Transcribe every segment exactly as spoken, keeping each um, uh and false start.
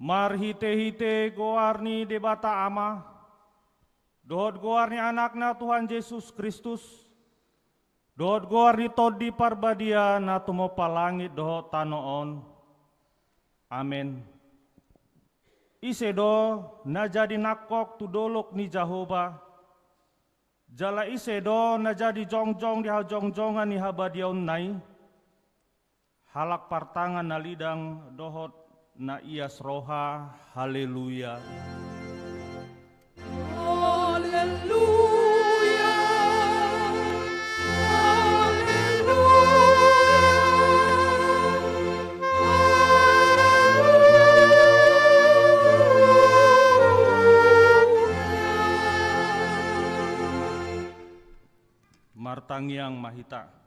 Marhite-hite goar ni Debata Ama, dohot goar ni Anakna Tuhan Jesus Kristus, dohot goar ni Tondi Parbadia na tumompa langit dohot tano on. Amen. Ise do na jadi nangkok tu dolok ni Jahowa, jala ise do na jadi jongjong di hajongjongan ni habadiaonna i? Halak partangan na lidang dohot na ias roha. Haleluya. Haleluya. Haleluya. Martangiang ma hita.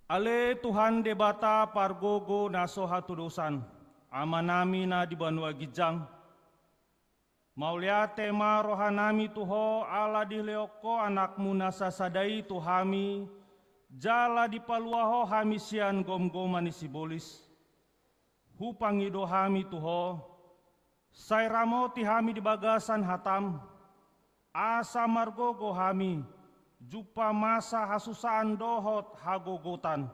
Ale Tuhan Debata pargogo na so hatudosan, Amanami na di banua ginjang, mauliate ma rohanami tu Ho ala dilehon Ho Anakmu na sasada i tu hami, jala dipalua Ho hami sian gomgoman ni sibolis. Hupangido hami tu Ho, sai ramoti hami di bagasan hataM, asa margogo hami jumpa masa hasusaan dohot hagogotan.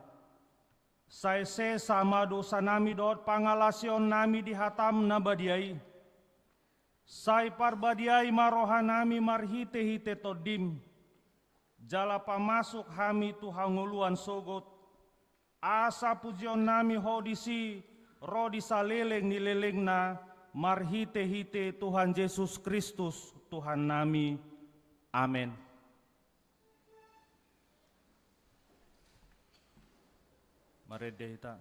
Sai sesa ma dosanami dohot pangalaosionnami di hataM na badia i. Sai parbadiai ma rohanami marhite-hite TondiM, jala pamasuk hami tu hangoluan sogot, asa pujionnami Ho disi ro di saleleng ni lelengna, marhite-hite Tuhan Jesus Kristus Tuhannami. Amen. Marende hita.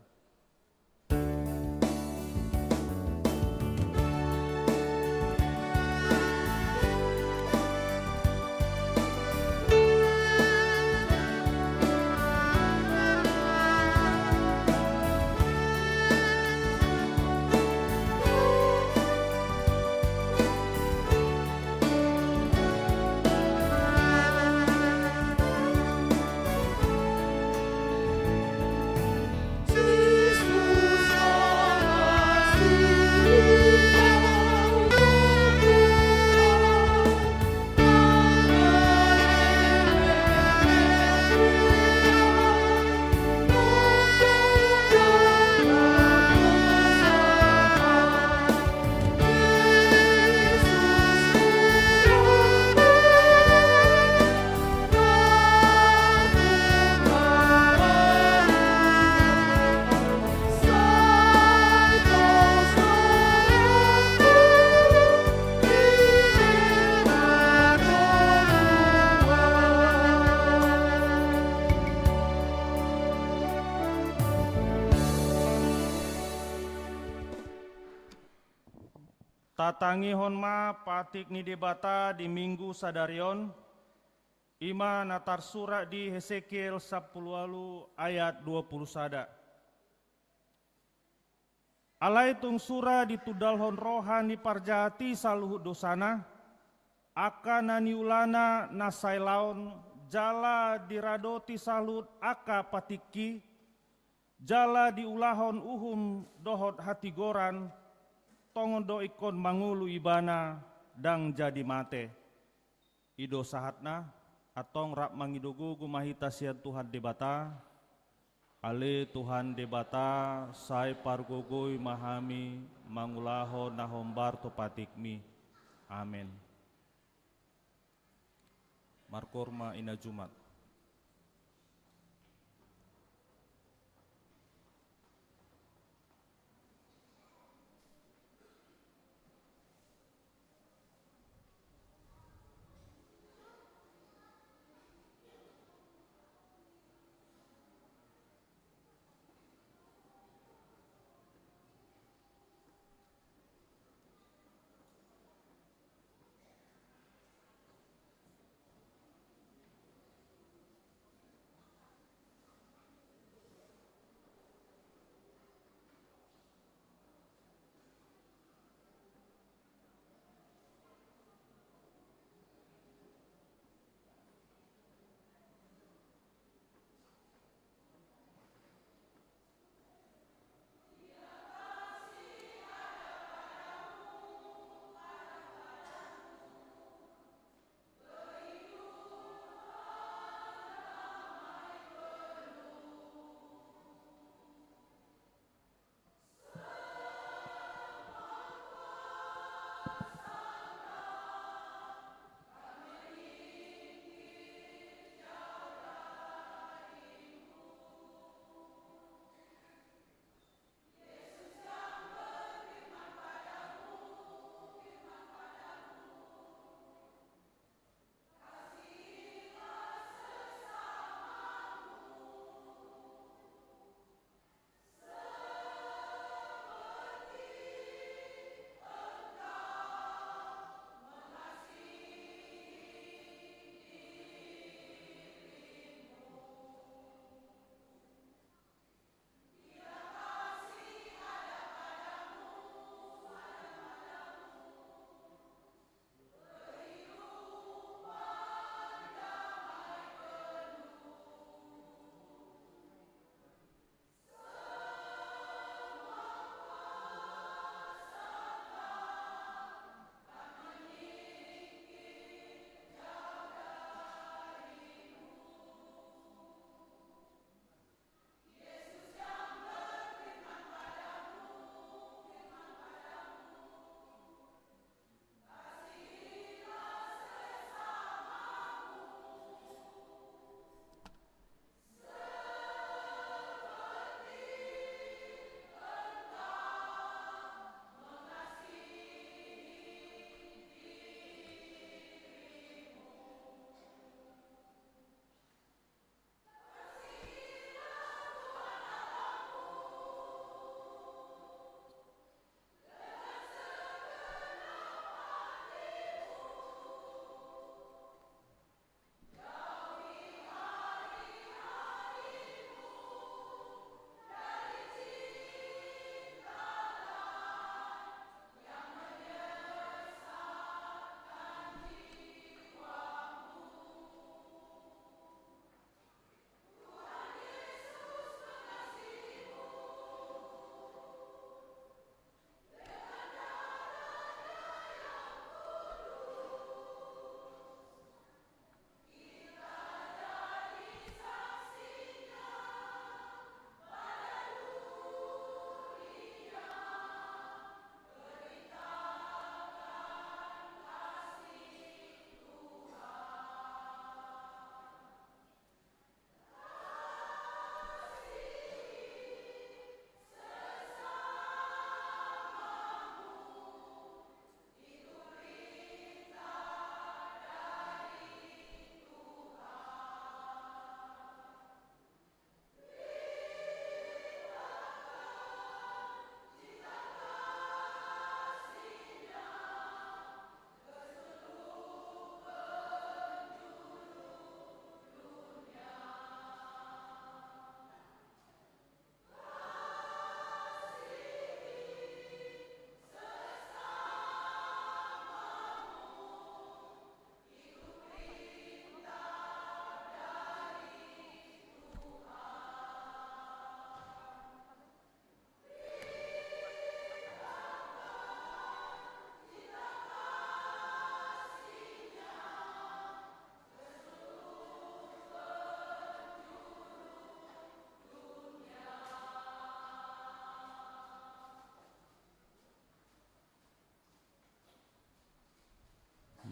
Tatangihon ma patik ni Debata di Minggu sadari on, i ma na tarsurat di Hesekiel sampulu ualu ayat dua pulu sada. Alai tung sura ditundalhon roha ni parjahat i saluhut dosana, angka na niulana na sailaon, jala diradoti saluhut angka patikki, jala diulahon uhum dohot hatigoran, tongon do ingkon mangolu ibana, ndang jadi mate. I do sahatna. Antong rap mangido gogo ma hita sian Tuhan Debata. Ale Tuhan Debata, sai pargogoi ma hami mangulahon na hombar tu patikmi. Amen. Markoor ma ina Jumat.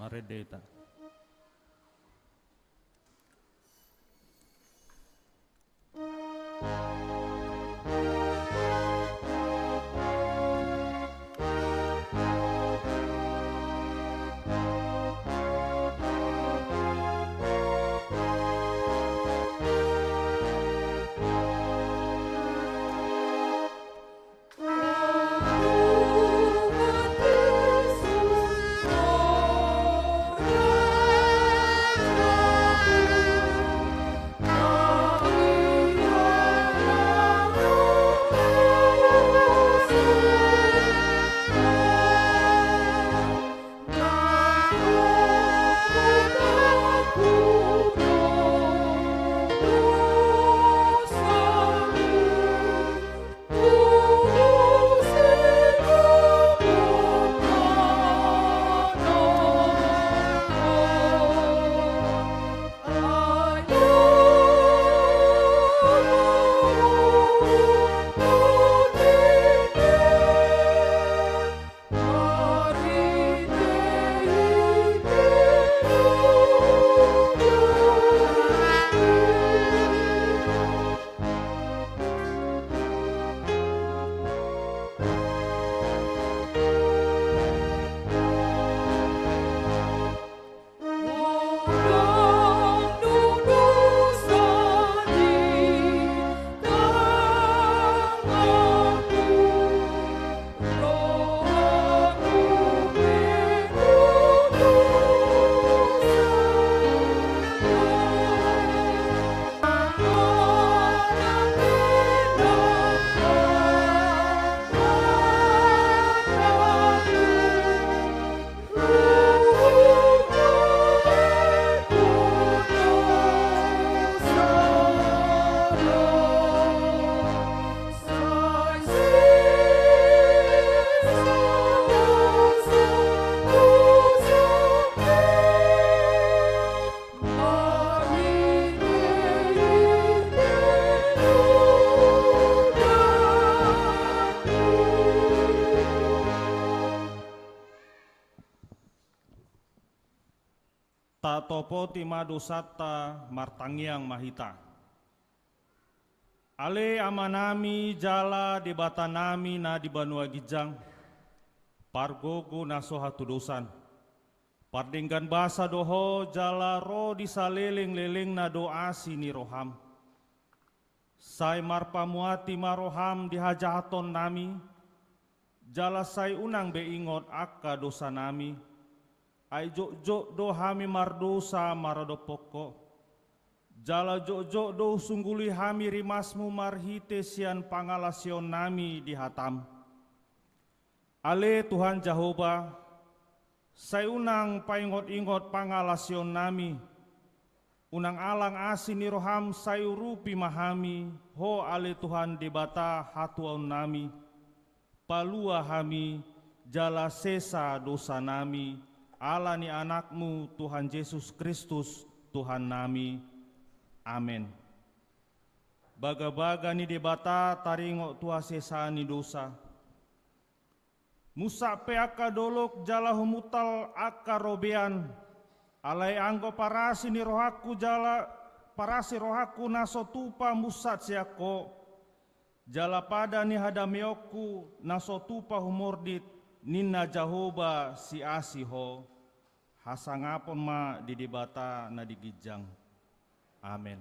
Marende hita. Tatopoti ma dosanta, martangiang ma hita. Ale Amanami jala Debatanami na di banua ginjang, pargogo na so hatudosan, pardenggan basa do Ho jala ro di salelenglelengna do asi ni roham. Sai marpamuati ma roham di hajahatonnami, jala sai unang be ingot angka dosanami, ai jotjot do hami mardosa maradophon Ho. Jala jotjot do husungguli hami rimasmu marhite sian pangalaosionnami di hatam. Ale Tuhan Jahowa, sai unang paingotingot pangalaosionnami, unang alang asi ni roham sai urupi ma hami, Ho ale Tuhan Debata hatuaonnami, palua hami, jala sesa dosanami, ala ni Anakmu Tuhan Jesus Kristus, Tuhannami. Amen. Bagabaga ni Debata taringot tu hasesaan ni dosa. Munsat pe angka dolok jala humuntal angka robean, alai anggo parasi ni rohangku jala parasi rohangku na so tupa munsat sian Ho, jala pada ni hadameonku na so tupa humordit, ninna Jahowa siasi Ho. Hasangapon ma di Debata na di ginjang. Amen.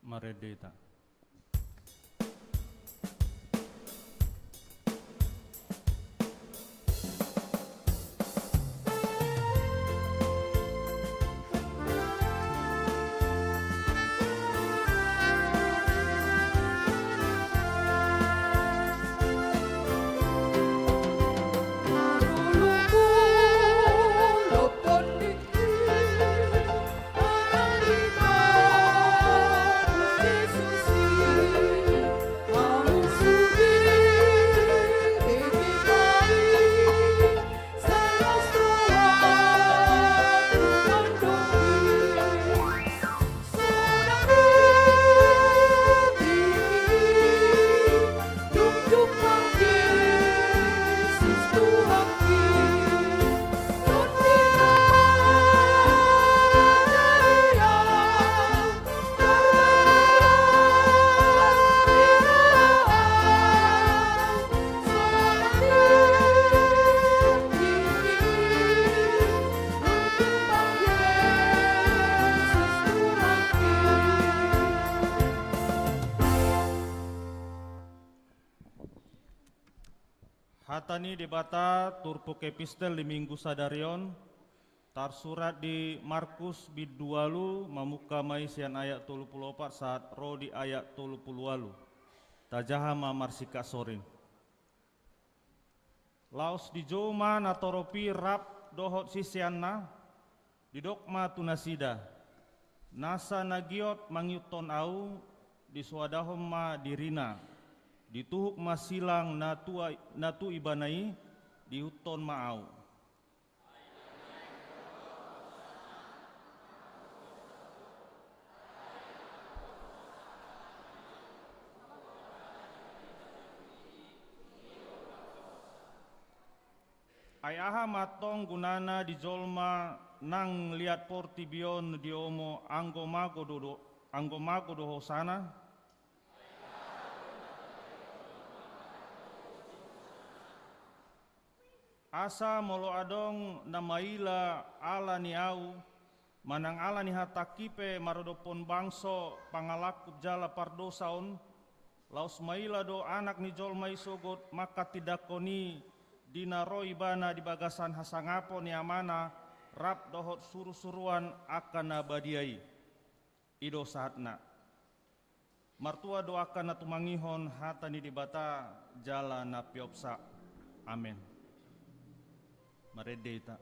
Marende hita. Hata ni Debata turpuk epistel di Minggu sadari on tarsurat di Markus bindu ualu, mamungka ma i sian ayat tolu pulu opat sahat ro di ayat tolu pulu ualu. Tajaha ma marsingkat soring. Laos dijou ma natorop i rap dohot siseanna, didok ma tu nasida: Nasa na giot mangihuthon ahu, disoadahon ma dirina, dituhuk ma silang na tu, na tu ibana i, diihuthon ma ahu. Ai aha ma antong gunana di jolma nang liat portibi on diomo anggo mago do, do, anggo mago do hosana? Asa molo adong na maila ala ni ahu, manang ala ni hatangki pe maradophon bangso pangalangkup jala pardosa on, laos maila do Anak ni jolma i sogot manghatindanghon i di na ro ibana di bagasan hasangapon ni Amana rap dohot surusuruan angka na badia i. I do sahatna. Martua do angka na tumangihon hata ni Debata jala na peopsa. Amen. Marende hita.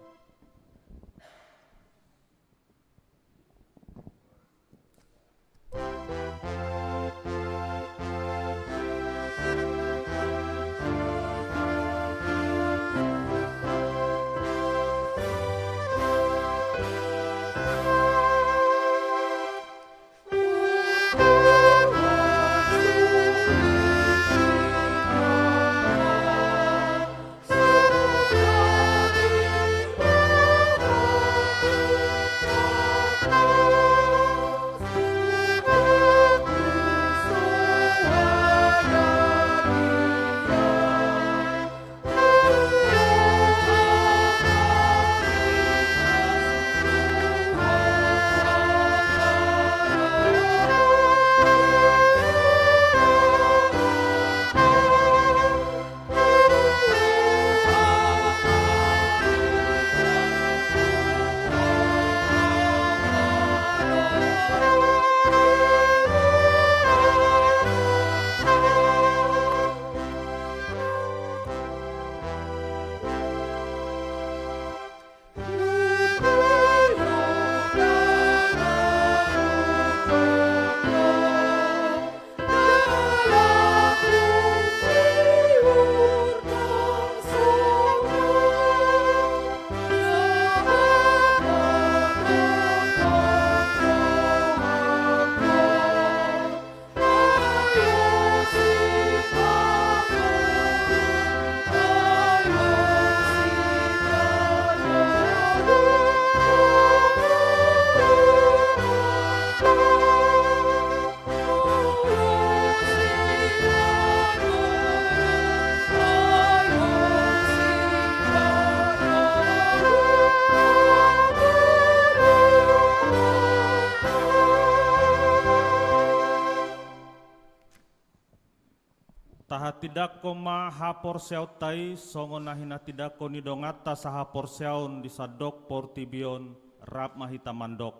Tahatindangkon ma haporseaonta i songon na hinatindangkon ni donganta sahaporseaon di sandok portibi on, rap ma hita mandok: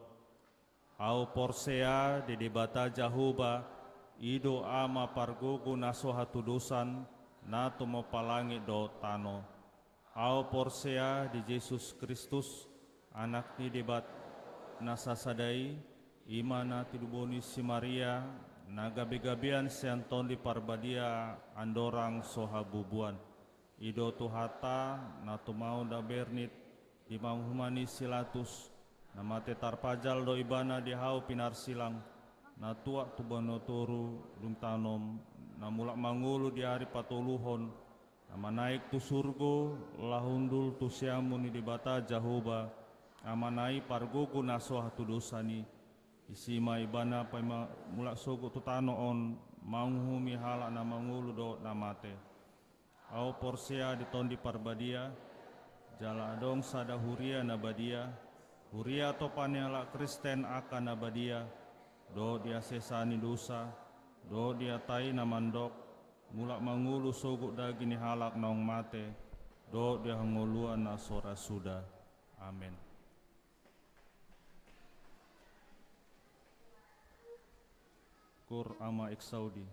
Ahu porsea di Debata Jahowa, i do Ama pargogo na so hatudosan, na tumompa langit dohot tano. Ahu porsea di Jesus Kristus, Anak ni Debata na sasada i, i ma na tinodohon ni si Maria, na gabegabean sian Tondi Parbadia andorang so habubuan. I do Tuhanta, na tumau na bernit di panguhuman ni si Pilatus, na mate tarpajal do ibana di hau pinarsilang, na tuat tu banua toru, dung tanom, na mulak mangolu di ari patoluhon, na manaek tu surgo, laho hundul tu siamun ni Debata Jahowa, Amana i pargogo na so hatudosan i. Disi ma ibana paima mulak sogot tu tano on, manguhumi halak na mangolu dohot na mate. Ahu porsea di Tondi Parbadia, jala adong sada huria na badia, huria atopa ni halak Kristen angka na badia, dohot di hasesaan ni dosa, dohot di hata i na mandok, mulak mangolu sogot daging ni halak naung mate, dohot di hangoluan na so ra suda. Amen. Cur ama exaudi.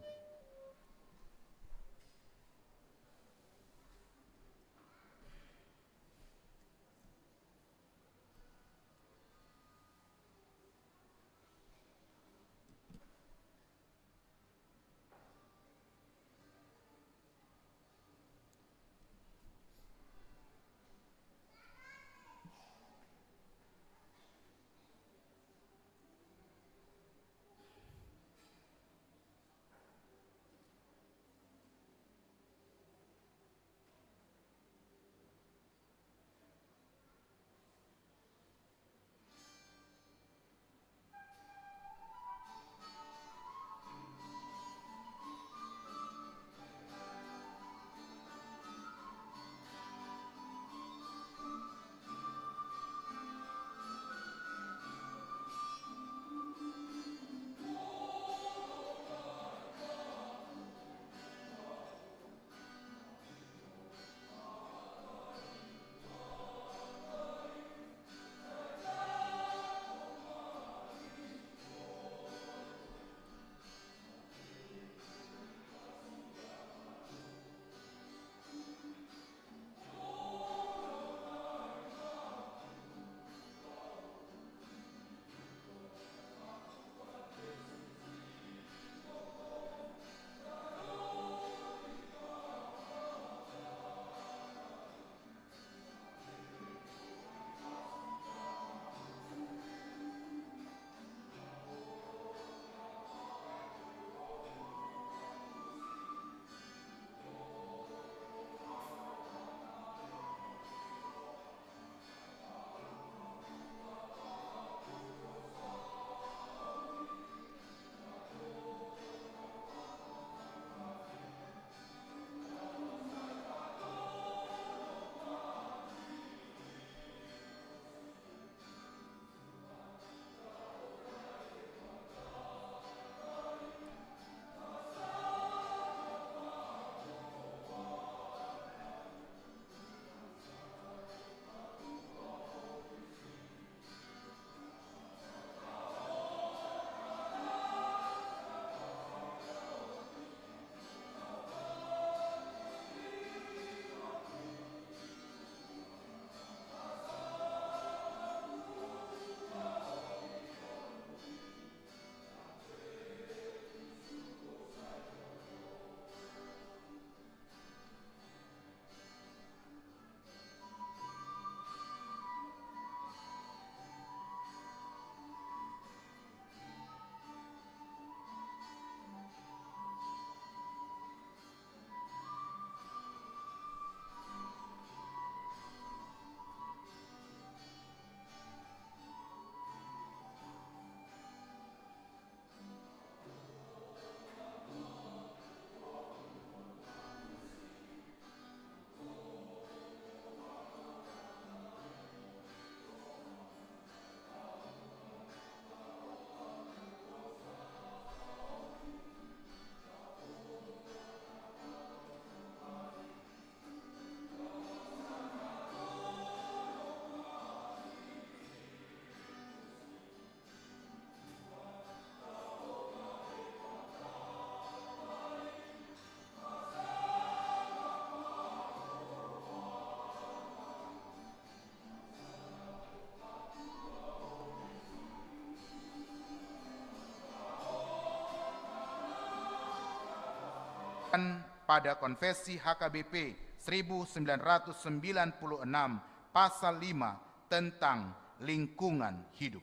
pada Konvensi H K B P seribu sembilan ratus sembilan puluh enam, pasal lima, tentang lingkungan hidup.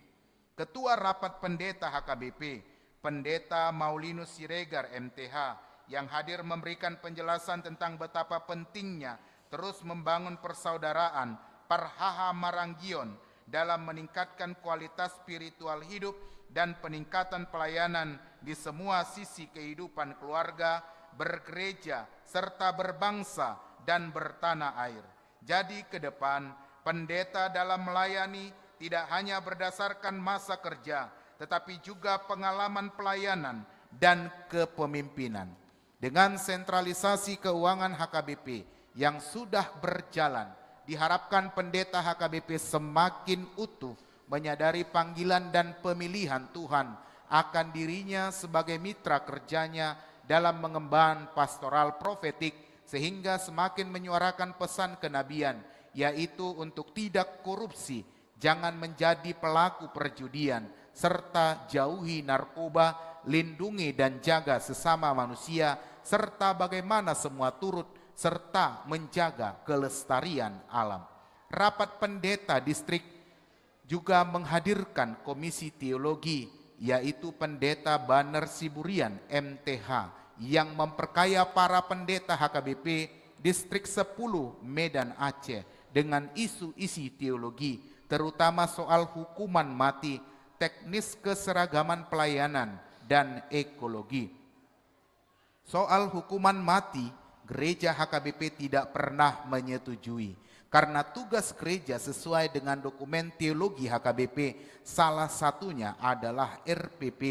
Ketua Rapat Pendeta H K B P, Pendeta Maulinus Siregar, M T H, yang hadir memberikan penjelasan tentang betapa pentingnya terus membangun persaudaraan, parhahamaranggion, dalam meningkatkan kualitas spiritual hidup dan peningkatan pelayanan di semua sisi kehidupan keluarga, bergereja, serta berbangsa dan bertanah air. Jadi, ke depan, pendeta dalam melayani tidak hanya berdasarkan masa kerja, tetapi juga pengalaman pelayanan dan kepemimpinan. Dengan sentralisasi keuangan H K B P yang sudah berjalan, diharapkan pendeta H K B P semakin utuh menyadari panggilan dan pemilihan Tuhan akan dirinya sebagai mitra kerjanya dalam mengemban pastoral profetik, sehingga semakin menyuarakan pesan kenabian, yaitu untuk tidak korupsi, jangan menjadi pelaku perjudian, serta jauhi narkoba, lindungi dan jaga sesama manusia, serta bagaimana semua turut serta menjaga kelestarian alam. Rapat pendeta distrik juga menghadirkan Komisi Teologi, yaitu Pendeta Banner Siburian, M T H, yang memperkaya para pendeta H K B P Distrik sepuluh Medan Aceh dengan isu isi teologi, terutama soal hukuman mati, teknis keseragaman pelayanan, dan ekologi. Soal hukuman mati, gereja H K B P tidak pernah menyetujui, karena tugas gereja sesuai dengan dokumen teologi H K B P, salah satunya adalah R P P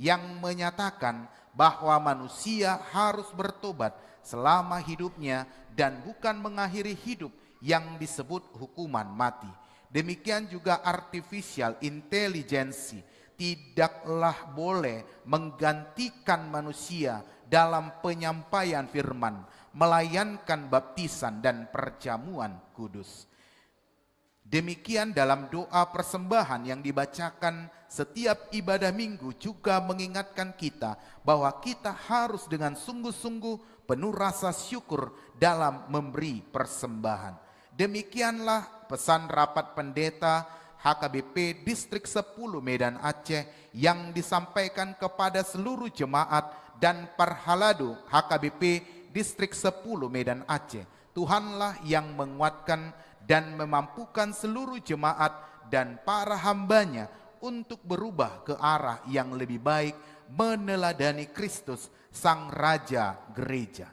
yang menyatakan bahwa manusia harus bertobat selama hidupnya dan bukan mengakhiri hidup yang disebut hukuman mati. Demikian juga artificial intelligence tidaklah boleh menggantikan manusia dalam penyampaian firman, melainkan baptisan dan perjamuan kudus. Demikian dalam doa persembahan yang dibacakan setiap ibadah minggu juga mengingatkan kita bahwa kita harus dengan sungguh-sungguh penuh rasa syukur dalam memberi persembahan. Demikianlah pesan rapat pendeta H K B P Distrik sepuluh Medan Aceh yang disampaikan kepada seluruh jemaat dan parhalado H K B P Distrik sepuluh Medan Aceh. Tuhanlah yang menguatkan dan memampukan seluruh jemaat dan para hambanya untuk berubah ke arah yang lebih baik, meneladani Kristus, Sang Raja Gereja.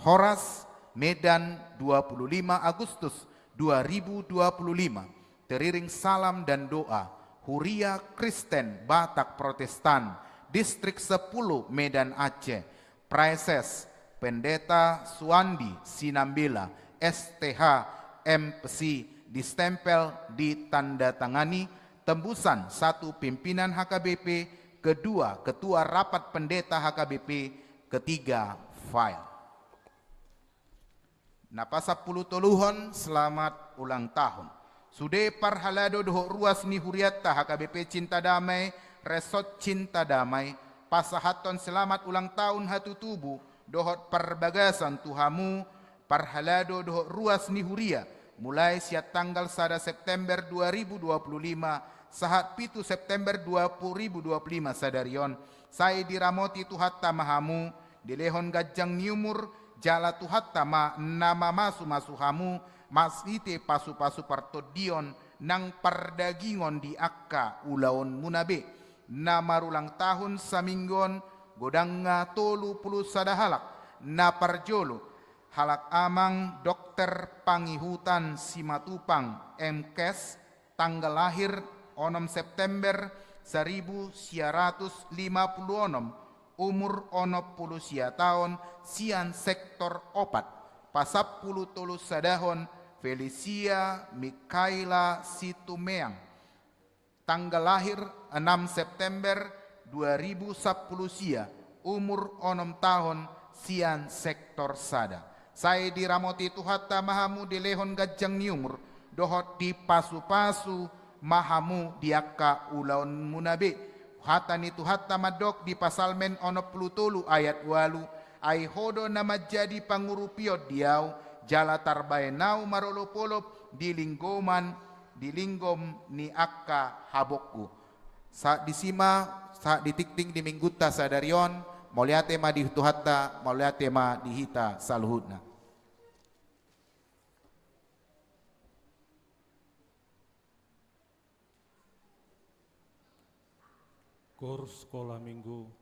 Horas, Medan, dua puluh lima Agustus dua ribu dua puluh lima. Teriring salam dan doa, Huria Kristen Batak Protestan, Distrik sepuluh Medan Aceh, Praeses, Pendeta Suandi Sinambela, S T H, M Si, distempel, ditandatangani, tembusan, satu, pimpinan H K B P, kedua, ketua rapat pendeta H K B P, ketiga, file. Na pasampulutoluhon, selamat ulang tahun. Sude parhalado dohot ruas ni hurianta H K B P Cinta Damai, Resort Cinta Damai, pasahathon selamat ulang tahun hatutubu dohot parbagasan tu hamu, parhalado dohot ruas ni huria, mulai sian tanggal sada September dua ribu dua puluh lima sahat pitu September dua ribu dua puluh lima sadari on, sai diramoti Tuhanta ma hamu, dilehon ganjang ni umur, jala Tuhanta ma na mamasumasu hamu marhite pasupasu partondion nang pardagingon di angka ulaonmuna be. Na marulang tahun saminggu on godangna tolu pulu sada halak. Na parjolo, halak amang Dokter Pangihutan Simatupang, M Kes, tanggal lahir onom September saribu sia ratus lima pulu onom, umur onom pulu sia taon, sian sektor opat. Pasampulutolu sadahon, Felicia Mikaela Situmeang, tanggal lahir enam September dua ribu sampulu sia, umur onom taon, sian sektor sada. Sai diramoti Tuhanta ma hamu, dilehon ganjang ni umur dohot dipasupasu ma hamu di angka ulaonmuna be. Hata ni Tuhanta mandok di Psalmen onom pulu tolu ayat ualu, Ai Ho do na manjadi pangurupion di ahu, jala tarbahen ahu marolopolop di linggoman, di linggom ni angka habongku. Sahat disi ma, sahat di tingting di Minggunta sadari on. Mauliate ma di Tuhanta, mauliate ma di hita saluhutna. Gor Sekolah Minggu.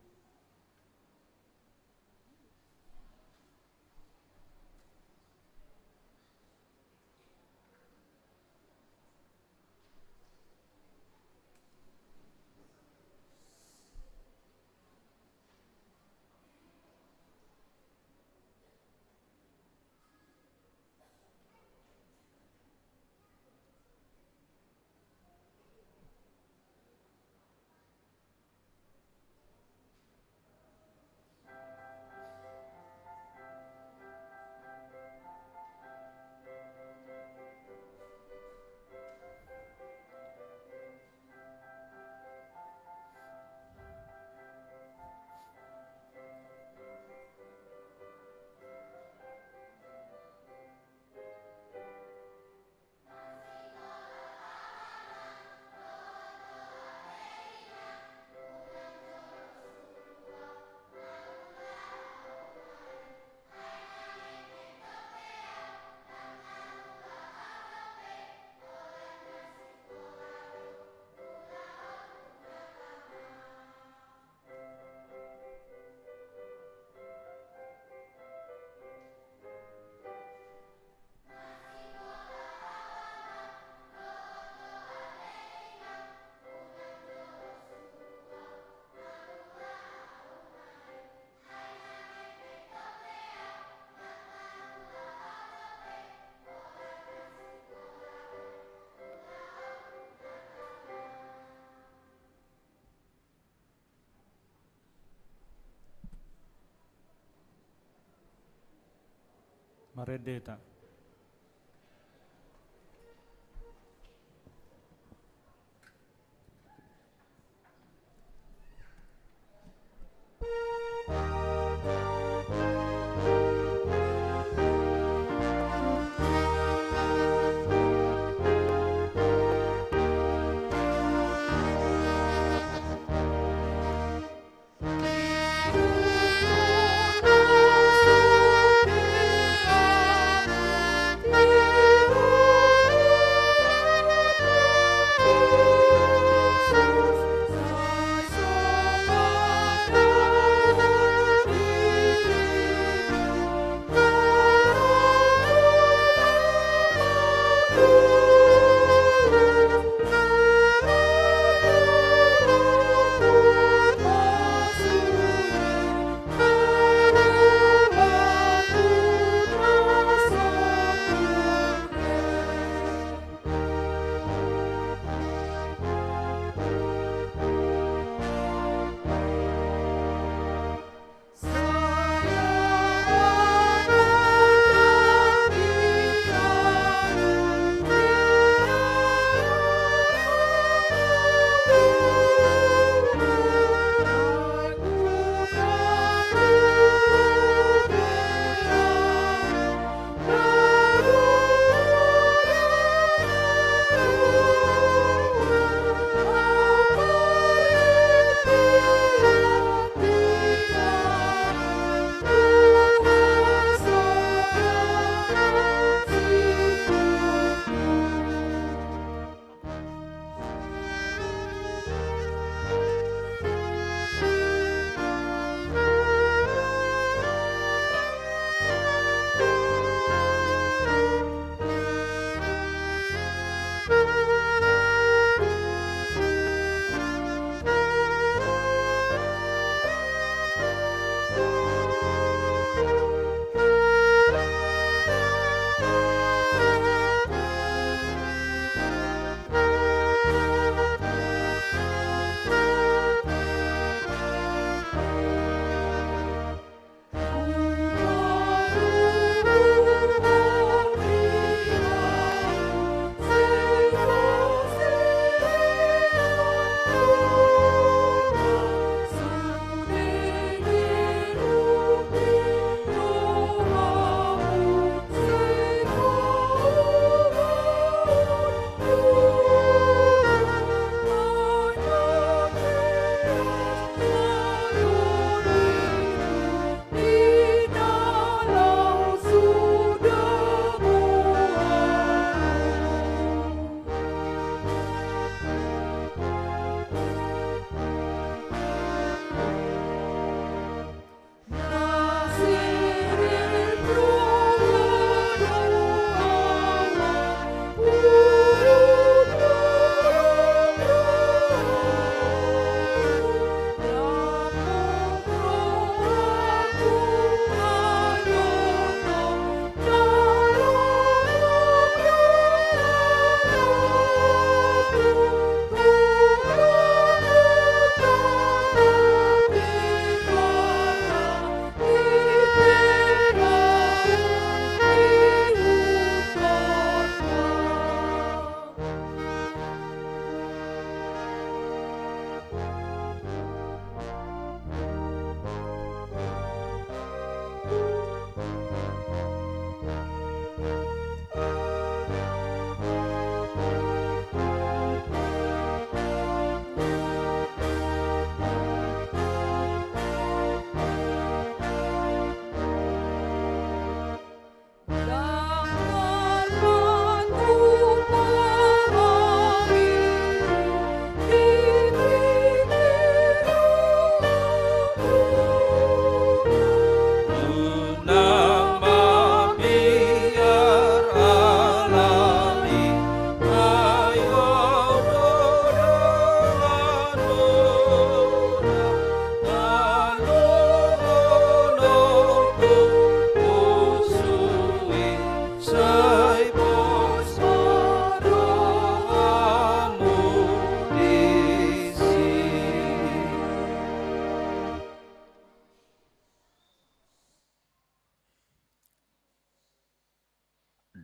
Marende hita.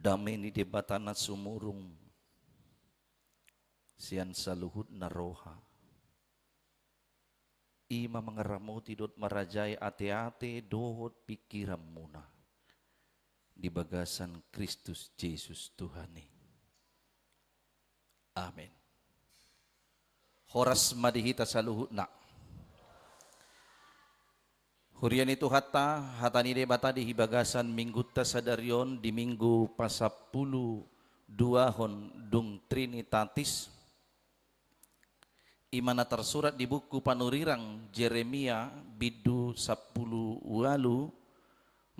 Dame ni Debata na sumurung sian saluhutna roha, i ma mangaramoti dohot marajai ateate dohot pingkiranmuna di bagasan Kristus Jesus Tuhan i. Amen. Horas ma di hita saluhutna. Huria ni Tuhanta, hata ni Debata di bagasan minggunta sadari on, di minggu pasampuluduahon dung Trinitatis, i ma na tarsurat di buku panurirang Jeremia bindu sampulu ualu,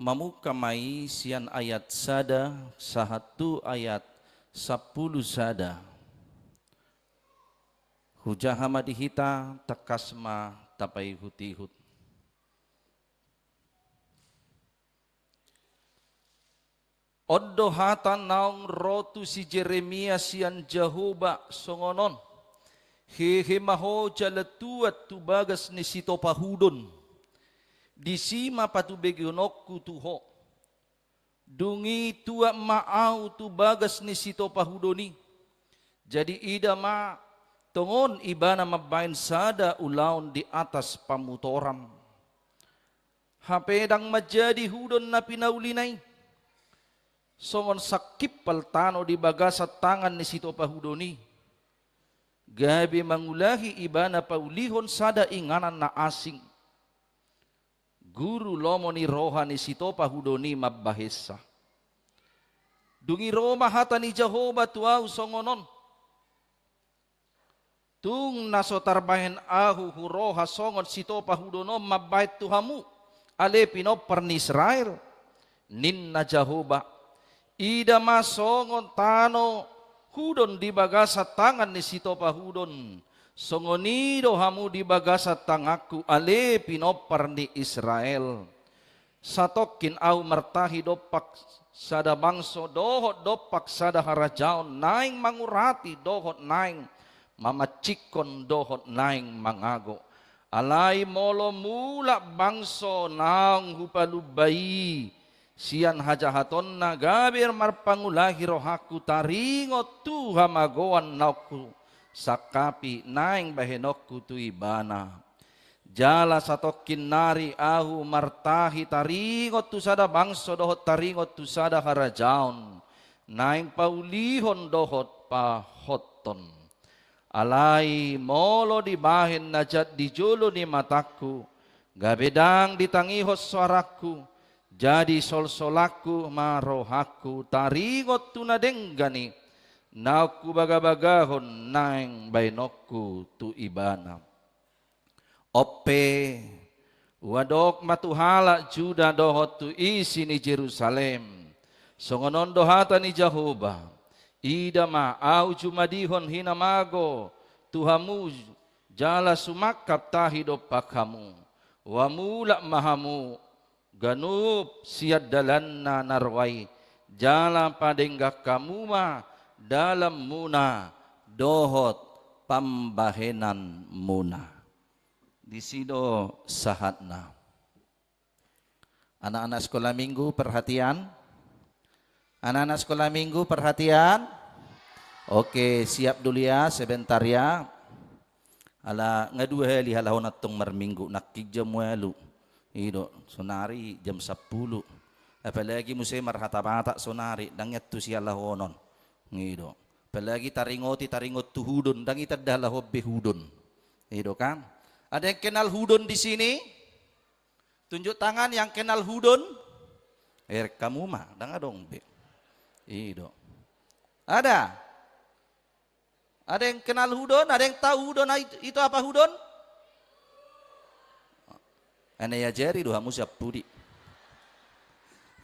mamungka ma i sian ayat sada sahat tu ayat sampulu sada. Hujaha ma di hita, tangkas ma tapaihutihut. On do hata naung ro tu si Jeremia sian Jahowa songon on: Hehe ma ho jala tuat tu bagas ni sitopahudon. Disi ma patubegeononku tu ho. Dung i tuat ma ahu tu bagas ni sitopahudon i. Jadi ida ma, tongon ibana mambahen sada ulaon di atas pamutoran. Hape ndang manjadi hudon na pinaulina i songon sangkimpal tano di bagasan tangan ni sitopahudon i, gabe mangulahi ibana paulihon sada inganan na asing. Guru lomo ni roha ni sitopahudon i mambahensa. Dung i ro ma hata ni Jahowa tu ahu songon on: Tung na so tarbahen ahu huroha songon sitopahudon on mambahen tu hamu, ale pinompar ni Israel, ninna Jahowa. Ida ma songon tano hudon di bagasan tangan ni sitopahudon, songon i do hamu di bagasan tanganku, ale pinompar ni Israel. Satongkin ahu martahi dompak sada bangso dohot dompak sada harajaon, naeng mangurati dohot naeng mamancikkon dohot naeng mangago. Alai molo mulak bangso naung hupalumba i sian hajahatonna, gabe marpangulahi rohangku taringot tu hamagoan naung husangkapi naeng bahenonku tu ibana. Jala satongkin nari ahu martahi taringot tu sada bangso dohot taringot tu sada harajaon, naeng paulihon dohot pahothon. Alai molo dibahen na jat di jolo ni matangku, gabe ndang ditangihon soarangku, jadi solsolanku ma rohangku taringot tu na denggan i, naung hubagabagahon naeng baenonku tu ibana. On pe, huadong ma tu halak Juda dohot tu isi ni Jerusalem: Songon on do hata ni Jahowa: Ida ma, ahu jumadihon hinamago tu hamu jala sumangkap tahi dompak hamu. Ua mulak ma hamu ganup sian dalanna na roa i, jala padenggan hamu ma dalanmuna dohot pambahenanmuna. Disi do sahatna. Anak-anak sekolah minggu, perhatian. Anak-anak sekolah minggu, perhatian. Oke, siap dulu ya, sebentar ya. Ala nga dua hali halak on antong marminggu, nangkin jam ualu. I do, sonari jam sampulu. Apalagi muse marhata Batak sonari, ndang iantusi halak on on. I do. Apalagi taringoti, taringot tu hudon, ndang itanda halak on be hudon. I do kan? Ada yang kenal hudon di sini? Tunjuk tangan yang kenal hudon. Eh, kamu ma, ndang adong be. I do. Ada? Ada yang kenal hudon? Ada yang tahu hudon? Itu, itu apa hudon? Ane ajari do hamu sian pudi.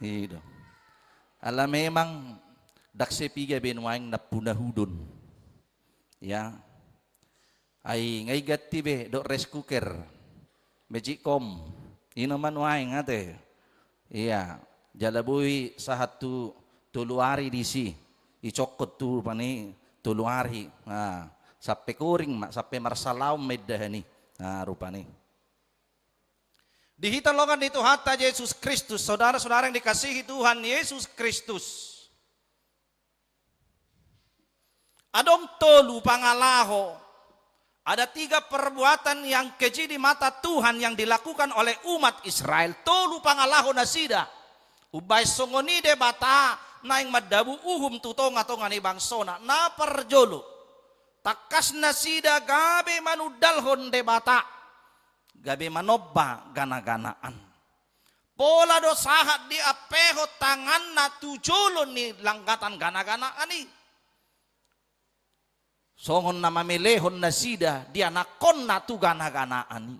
I do. Ala memang ndang sapiga be nuaeng nampuna hudon. Ya. Ai nga i ganti be dohot rice cooker, magicom, i nama nuaeng ate. Ia, jala boi sahat tu tolu ari disi, icokkon tu rupani tolu ari. Nah, sampe koring ma, sampe marsalaom ma indahan i. Nah, rupani. Di hita longan ni Tuhanta Jesus Kristus, saudara-saudara yang dikasihi Tuhan Yesus Kristus. Adong tolu pangalaho. Ada tiga perbuatan yang keji di mata Tuhan yang dilakukan oleh umat Israel. Tolu pangalaho nasida. Umbahen songon i Debata naeng mandabu uhum tu tonga-tonga ni bangsona. Na parjolo, tangkas nasida gabe manundalhon Debata, gabe manomba gana-ganaan. Pola do sahat diampehon tanganna tu jolo ni langgatan gana-ganaan i. Songon na mamelehon nasida dianakkonna tu gana-ganaan i.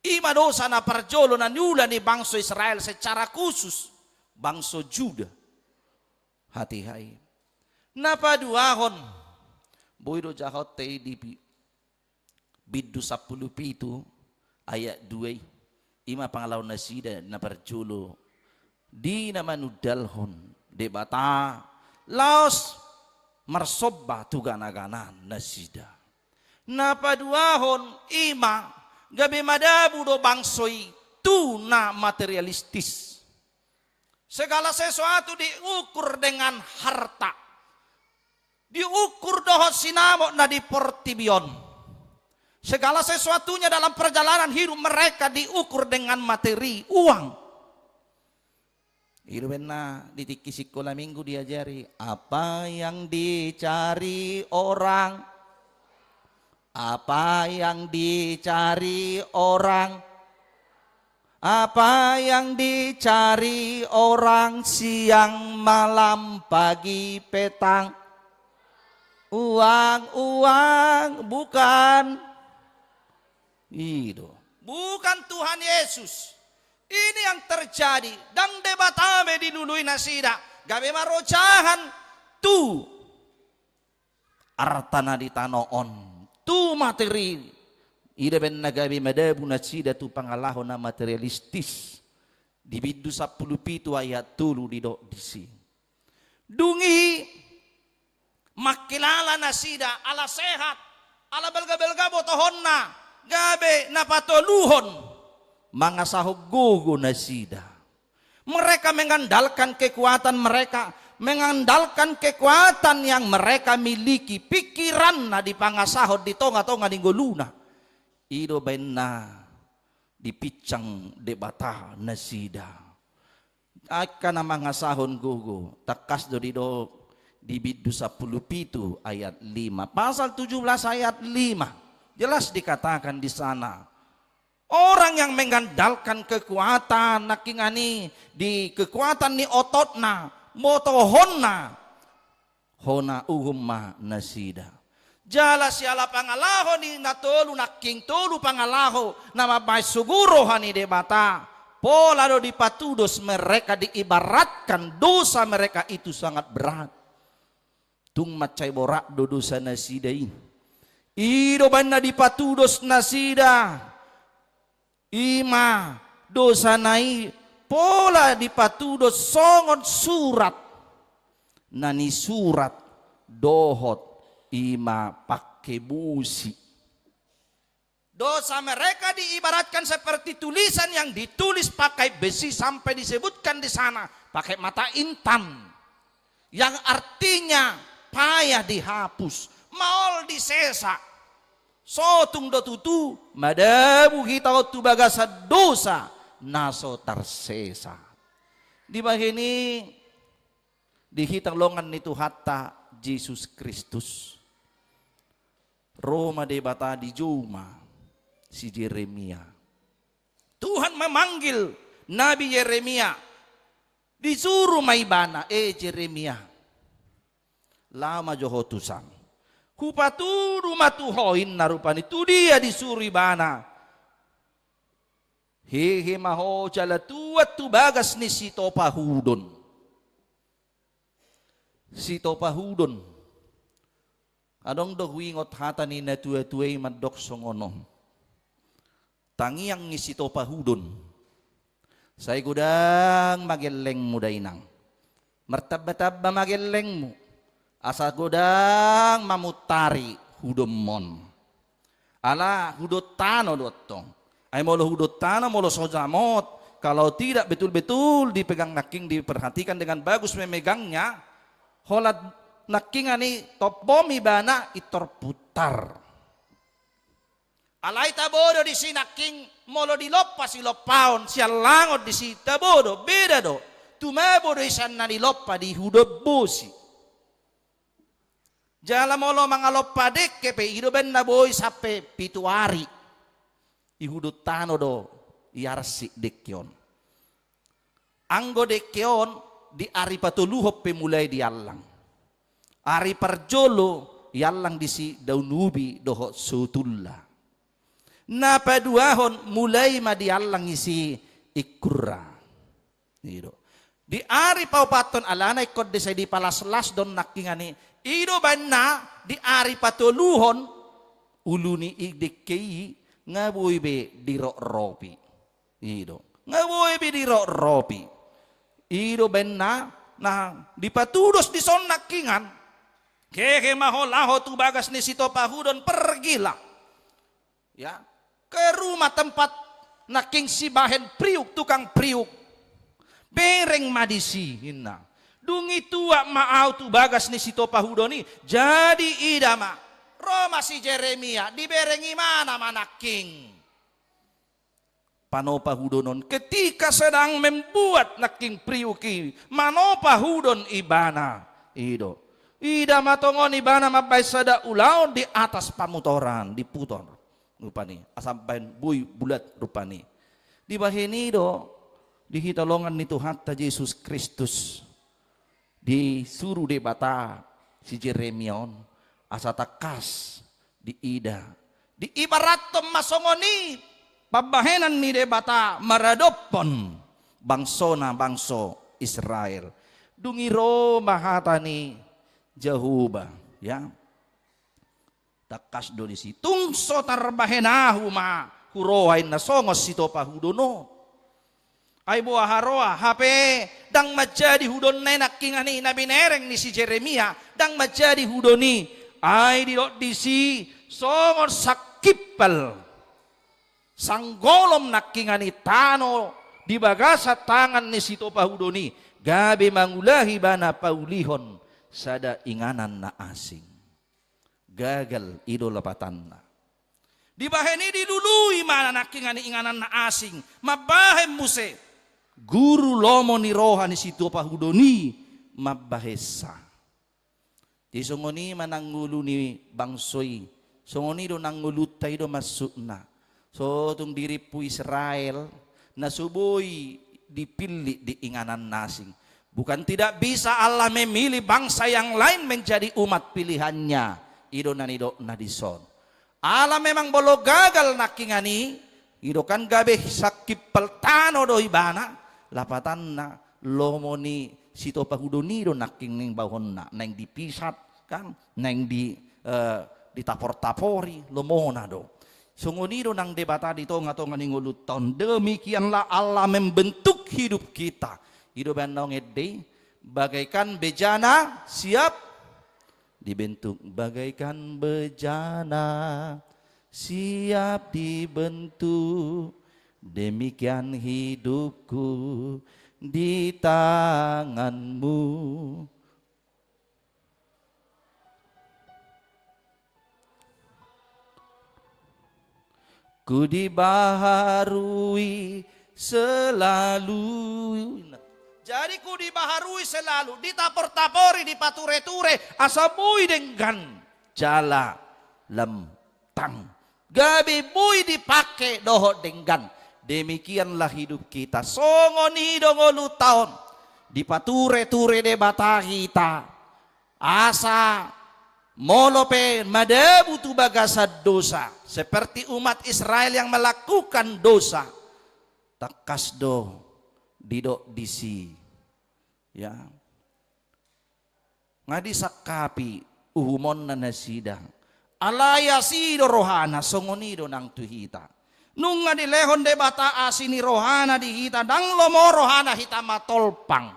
I ma dosa na parjolo na niula ni bangso Israel secara khusus bangso Juda. Hatiha i. Na paduahon, boi do jahaonta i di pi-, Bindu sampulu pitu ayat dua i. I ma pangalaho nasida na parjolo di na manundalhon Debata laos marsomba tu gana-ganaan nasida. Na paduahon, i ma gabe madabu do bangso i tu na materialistis. Segala sesuatu diukur dengan harta. Diukur dohot sinamot na di portibi on. Segala sesuatunya dalam perjalanan hidup mereka diukur dengan materi, uang. I do umbahen na di tingki sikola minggu diajari, apa yang dicari orang, apa yang dicari orang, apa yang dicari orang siang, malam, pagi, petang? Uang, uang, bukan. I do. Bukan Tuhan Yesus. Ini yang terjadi. Ndang Debata be dilului nasida. Gabe marojahan tu arta na di tano on, tu materi. I do umbahen na gabe madabu nasida tu pangalaho na materialistis. Di bindu sampulu pitu ayat tolu didok disi. Dung i mangkilala nasida ala sehat, ala balga-balga botohonna, gabe na patoluhon, mangasahon gogo nasida. Mereka mengandalkan kekuatan mereka, mengandalkan kekuatan yang mereka miliki, pikiranna dipangasahon di tonga-tonga ni ngoluna. I do umbahen na dipinsang Debata nasida. Angka na mangasahon gogo, tangkas do didok di bindu sampulu pitu ayat lima. Pasal tujuh belas ayat lima. Jelas dikatakan di sana. Orang yang mengandalkan kekuatan nangkiningan i di kekuatan ni ototna, botohonna, hona uhum ma nasida. Jala siala pangalaho ni na tolu nangkin, tolu pangalaho na mambahen sogo roha ni Debata, pola do dipatudos mereka, diibaratkan dosa mereka itu sangat berat. Tung mansai borat do dosa nasida i. I do umbahen na dipatudos nasida. I ma dosana i pola dipatudos songon surat na nisurat dohot i ma pangke bosi. Dosa mereka diibaratkan seperti tulisan yang ditulis pakai besi sampai disebutkan di sana pakai mata intan. Yang artinya payah dihapus, maol disesa. Sotung do tutu madabu hita on tu bagasan dosa na so tarsesa. Dibahen i di hita longan ni Tuhanta Jesus Kristus. Ro ma Debata dijou ma si Jeremia. Tuhan memanggil Nabi Yeremia. Disuru ma ibana, "E Jeremia, laho ma jo ho tu san. Hupatudu ma tu ho," inna rupani. Tu dia disuru ibana? "Hehe ma ho jala tuat tu bagas ni sitopahudon." Sitopahudon. Adong do huingot hata ni natuatua i mandok songon on. Tangiang ni sitopahudon. Sai godang ma gellengmu dainang. Martambatamba ma gellengmu. Asa godang ma muntari hudonmon. Ala hudon tano do tong. Ai molo hudon tano, molo so jamot, kalau tidak betul-betul dipegang nangkin, diperhatikan dengan bagus memegangnya, holan Nangkingan i tombom ibana i torputar. Alai tabo do disi nangkin, molo dilompa silompaon, siallangon disi tabo do, beda do. Tumabo do i sian na nilompa di hudon bosi. Jala molo mangalompa dengke pe, i do baen na boi sampe pitu ari. I hudon tano do i arsik dengke on. Anggo dengke on di ari patoluhon pe mulai diallang. Ari parjolo iallang disi daun ubi dohot sotulla. Na paduahon mulai ma diallang disi ingkurna. I do. Di ari paopathon alana ingkon disi dipalaslas do nangkingan i. I do baen na di ari patoluhon ulu ni i dengke i nga boi be diroropi. I do. Nga boi be diroropi. I do baen na, na dipatudos dison nangkingan. Hehe ma ho laho tu bagas ni sitopa hudon, pergilah. Ya, ke rumah tempat nangkin sibahen priuk, tukang priuk. Bereng ma disi, ninna. Dung i tuat ma ahu tu bagas ni sitopa hudon i, jadi ida ma. Ro ma si Jeremia, dibereng ibana ma nangkin panopa hudon on. Ketika sedang membuat nangkin priuk i, manopa hudon ibana. I do. Ida ma tongon ibana mambahen sada ulaon di atas pamutoran, diputor. Rupani, asa mambahen boi bulat rupani. Dibahen i do, di hita longan ni Tuhanta Jesus Kristus. Disuru Debata si Jeremia on, asa tangkas diida. Diibarathon ma songon i pambahenan ni Debata maradophon bangsona, bangso Israel. Dung i ro ma hata ni Jahowa, ya. Tangkas do disi. Tung so tarbahen ahu ma huroha, inna, songon sitopa hudon on. Ai boha haroa, hape ndang manjadi hudonna i nangkingan i na binereng ni si Jeremia, ndang manjadi hudon i. Ai didok disi songon sangkimpal sanggolom nangkingan i tano di bagasan tangan ni sitopa hudon i, gabe mangulahi ibana paulihon sada inganan na asing. Gagal, i do lapatanna. Dibahen i dilului ma nangkingan i inganan na asing, mambahen muse guru lomo ni roha ni sitopa hudon i mambahensa. Jadi songon i ma nang ngolu ni bangso i, songon i do nang ngolunta i do maksudna. So tung dirimpu Israel, na so boi dipillit di inganan na asing. Bukan tidak bisa Allah memilih bangsa yang lain menjadi umat pilihan-Nya. I do na nidokna dison. Ala memang molo gagal nangkingan i, i do kan gabe sangkimpal tano do ibana, lapatanna lomo ni sitopa hudon i do nangkin naeng bahenonna, naeng dipisat kan, naeng di, eh, ditapor-tapori, lomona do. Songon i do nang Debata di tonga-tonga ni ngolunta on. Demikianlah Allah membentuk hidup kita. I do bahen naung ende i, bagaikan bejana siap dibentuk, bagaikan bejana siap dibentuk, demikian hidupku di tangan-Mu. Ku dibaharui selalu. Jadi ku dibaharui selalu, ditapor-tapori, dipature-ture, asa boi denggan jala lem- tang. Gabe boi dipake dohot denggan. Demikianlah hidup kita. Songon i do ngolunta on. Dipature-ture Debata hita. Asa molo pe madabu tu bagasan dosa, seperti umat Israel yang melakukan dosa, tangkas do didok disi. Ya. Nga disangkapi uhumonna nasida. Alai asi do rohana, songon i do nang tu hita. Nunga dilehon Debata asi ni rohana di hita, ndang lomo rohana hita matolpang.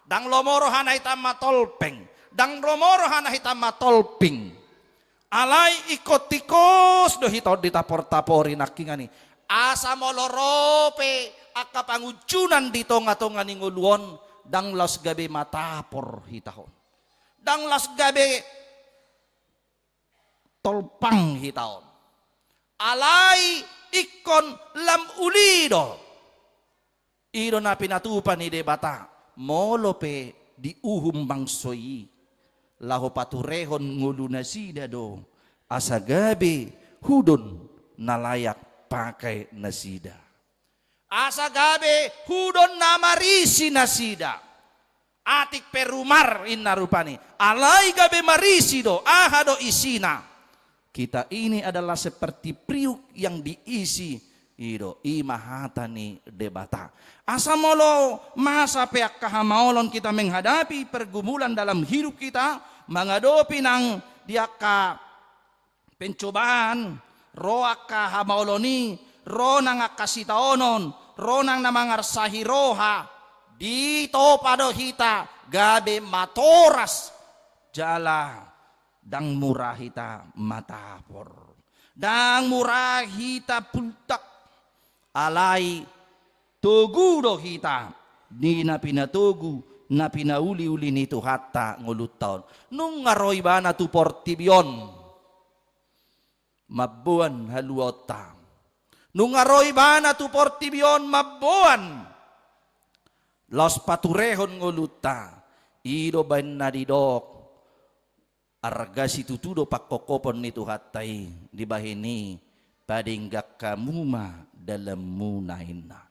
Ndang lomo rohana hita matolpeng. Ndang lomo rohana hita matolping. Alai ingkon tingkos do hita on ditapor-tapori nangkingan i. Asa molo ro pe angka pangunjunan di tonga-tonga ni ngolu on, ndang laos gabe matapor hita on. Ndang las gabe tolpang hita on. Alai ingkon lam uli do. I do na pinatupa ni Debata, molo pe diuhum bangso i, laho paturehon ngolunasida do, asa gabe hudon na layak pakai nasida. Asa gabe hudon na marisi nasida. Atik pe rumar inna rupani. Alai gabe marisi do, aha do isina. Kita ini adalah seperti periuk yang diisi. I do, i ma hata ni Debata. Asa molo masa pe angka hamaolon kita menghadapi pergumulan dalam hidup kita, mangadopi nang di angka pencobaan, ro angka hamaolon i, ro nang angka sitaonon, ro nang na mangarsahi roha, ditopa do hita gabe matoras jala ndang mura hita matapor. Ndang mura hita pultak. Alai togu do hita di na pinatogu, na pinauliuli ni Tuhanta ngolunta on. Nunga ro ibana tu portibi on mamboan haluaonta. Nunga ro ibana tu portibi on mamboan laos paturehon ngolunta. I do baen na didok, arga situtu do pangkophopon ni Tuhanta i, dibahen i, padenggan hamu ma dalanmuna inna.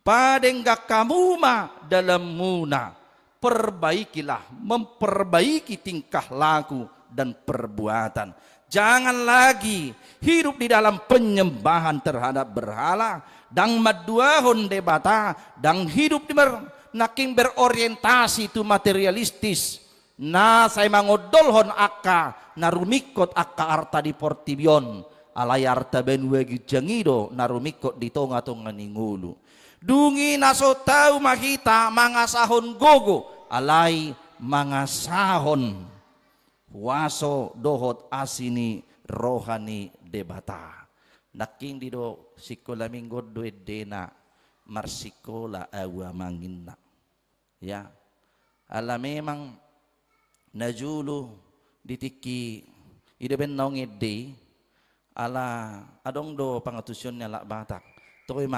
Padenggan hamu ma dalanmuna. Perbaikilah, memperbaiki tingkah laku dan perbuatan. Jangan lagi hidup di dalam penyembahan terhadap berhala, ndang manduahon Debata, ndang hidup di ber-, nangkin berorientasi tu materialistis. Na sai mangondolhon angka na rumingkot angka arta di portibi on, alai arta banua ginjang i do na rumingkot di tongatonga ni ngolu. Dung i na so tau ma hita mangasahon gogo, alai mangasahon huaso dohot asi ni roha ni Debata. Nangkin didok sikola minggu on do endena, marsikola ahu amang inna. Ya. Ala memang najolo di tingki i do baen naung ende i, ala adong do pangantusion ni halak Batak. Toe ma,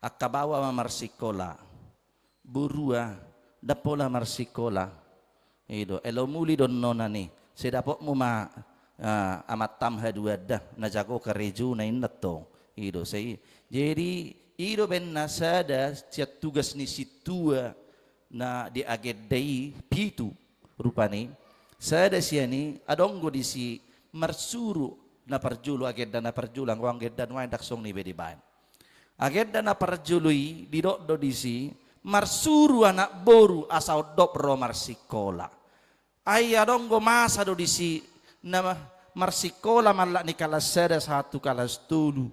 angka baoa ma marsikola, borua ndang pola marsikola. I do, elo muli do annon i, sai dapotmu ma, ah, amantam haduan da, na jago karejona inna tong. I do, sai, jadi, i do baen na sada sian tugas ni sintua na di agenda i, pitu rupani. Sada sian i, adong do disi marsuru na parjolo, agenda na parjolo, anggo agenda nuaeng ndang songon i be dibaen. Agenda na parjolo i, didok do disi, marsuru anak boru asa ondop ro marsikola. Ai adong do masa do disi na ma-, marsikola mallak ni kalas sada sahat tu kalas tolu.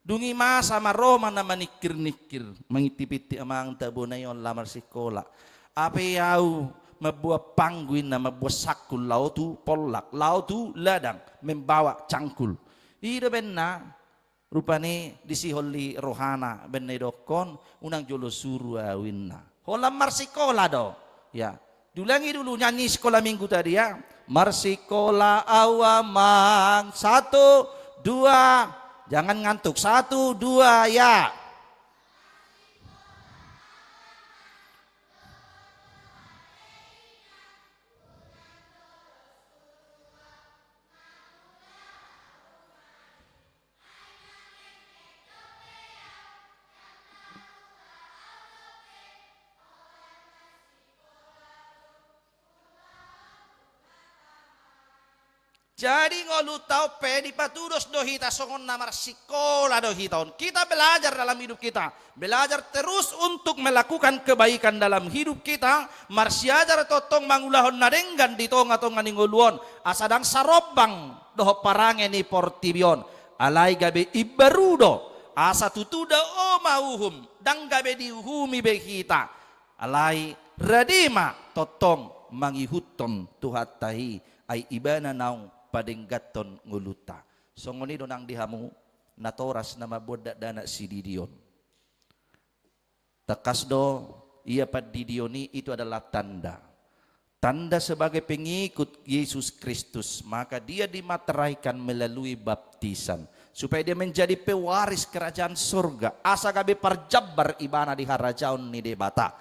Dung i masa ma ro ma na maningkirningkir, mangintipinti amang, tabona i on laho marsikola. Hape ahu mamboan panggu inna, mamboan sangkul laho tu pollak, laho tu ladang, membawa cangkul. I do baen na, rupani disihol i rohana, baen na didokkon, unang jolo suru ahu inna. Holan marsikola do. Ya. Diulangi dulu nyanyi sikola minggu tadi ya. Marsikola ahu amang, satu, dua. Jangan ngantuk. Satu, dua, ya. Jadi ngolunta on pe dipatudos do hita songon na marsikola do hita on. Kita belajar dalam hidup kita. Belajar terus untuk melakukan kebaikan dalam hidup kita, marsiajar tongtong mangulahon na denggan di tongatonga ni ngolu on, asa ndang sarombang dohot parange ni portibi on, alai gabe imbaru do, asa tutu dao ma uhum, ndang gabe diuhumi be hita, alai rade ma tongtong mangihuthon Tuhanta i, ai Ibana naung padengganhon ngolunta. Songon i do nang di hamu natoras na mamboan dakdanak sididi on. Tangkas do, ia pandidion i itu adalah tanda. tanda sebagai pengikut Yesus Kristus, maka dia dimateraikan melalui baptisan, supaya dia menjadi pewaris kerajaan surga, asa gabe parjambar ibana di harajaon ni Debata.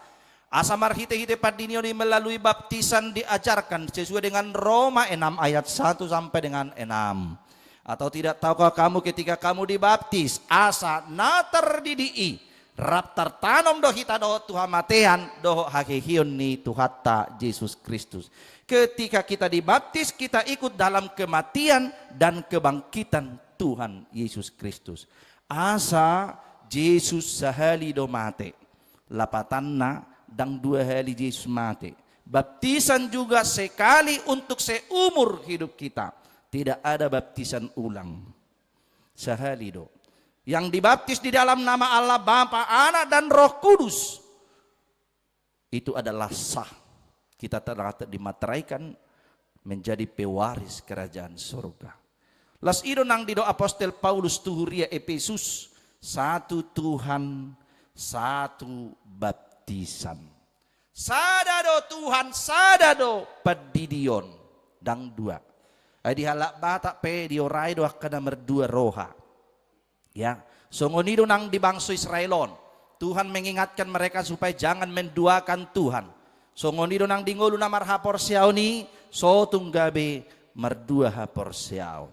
Asa marhite-hite pandidion i melalui baptisan diajarkan sesuai dengan Roma enam ayat satu sampai dengan enam. Atau tidak tahukah kamu ketika kamu dibaptis, asa na tardidi i, rap tartanom do hita dohot tu hamatean, dohot haheheon ni Tuhanta Jesus Kristus. Ketika kita dibaptis, kita ikut dalam kematian dan kebangkitan Tuhan Yesus Kristus. Asa Jesus sahali do mate. Lapatanna, ndang dua hali Jesus mate. Baptisan juga sekali untuk seumur hidup kita. Tidak ada baptisan ulang. Sahali do. Yang dibaptis di dalam nama Allah Bapa, Anak, dan Roh Kudus, itu adalah sah. Kita telah dimateraikan menjadi pewaris kerajaan surga. Laos i do nang didok apostel Paulus tu huria Epesus, satu Tuhan, satu baptisan. Sada do Tuhan, sada do pandidion. Ndang dua. Ai di halak Batak pe diorai do angka na mardua roha. Ya, songon i do nang di bangso Israel on. Tuhan mengingatkan mereka supaya jangan menduakan Tuhan. Songon i do nang di ngolu na marhaporseaon i, so tung gabe mardua haporseaon.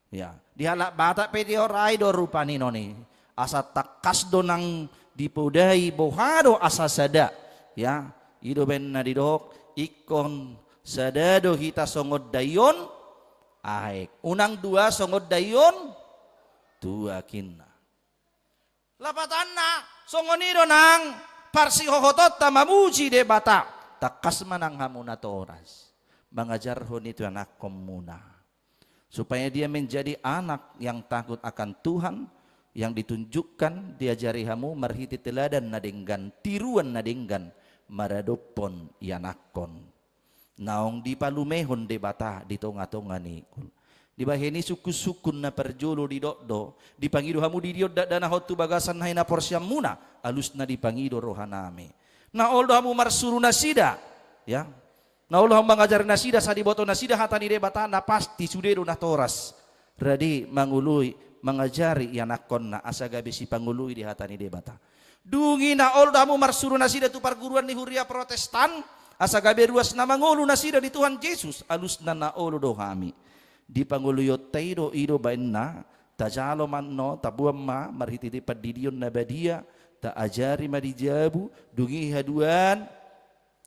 Ya, di halak Batak pe diorai do rupani on i. Asa tangkas do nang dipodai boha do asa sada. Ya, i do baen na didok, ingkon sada do hita songon daion aek. Unang dua songon daion tuak inna. Lapatanna, songon i do nang parsihohotonta mamuji Debata. Tangkas ma nang hamu natoras mangajarhon i tu ianakkonmuna, supaya dia menjadi anak yang takut akan Tuhan, yang ditunjukkan, diajari hamu marhite teladan na denggan, tiruan na denggan maradophon ianakkon. Naung dipalumehon Debata di tonga-tonga ni ngolu. Dibahen i sungkun-sungkun na parjolo didok do, dipangido hamu didion dakdanak on tu bagasan hinaporseaonmuna, alusna dipangido rohanami. Na olo do hamu marsuru nasida, ya. Na olo do hamu mangajari nasida, asa diboto nasida hata ni Debata, na pasti sude do natoras rade mangoloi, mangajari ianakkonna asa gabe sipangoloi di hata ni Debata. Dung i na olo do hamu marsuru nasida tu parguruan ni huria Protestan, asa gabe ruas na mangolu nasida di Tuhan Jesus, alusna na olo do hami. Di pangoloionta i do, i do baenna, tajalo ma annon, taboan ma, marhite-hite pandidion na badia, taajari ma di jabu, dung i haduan,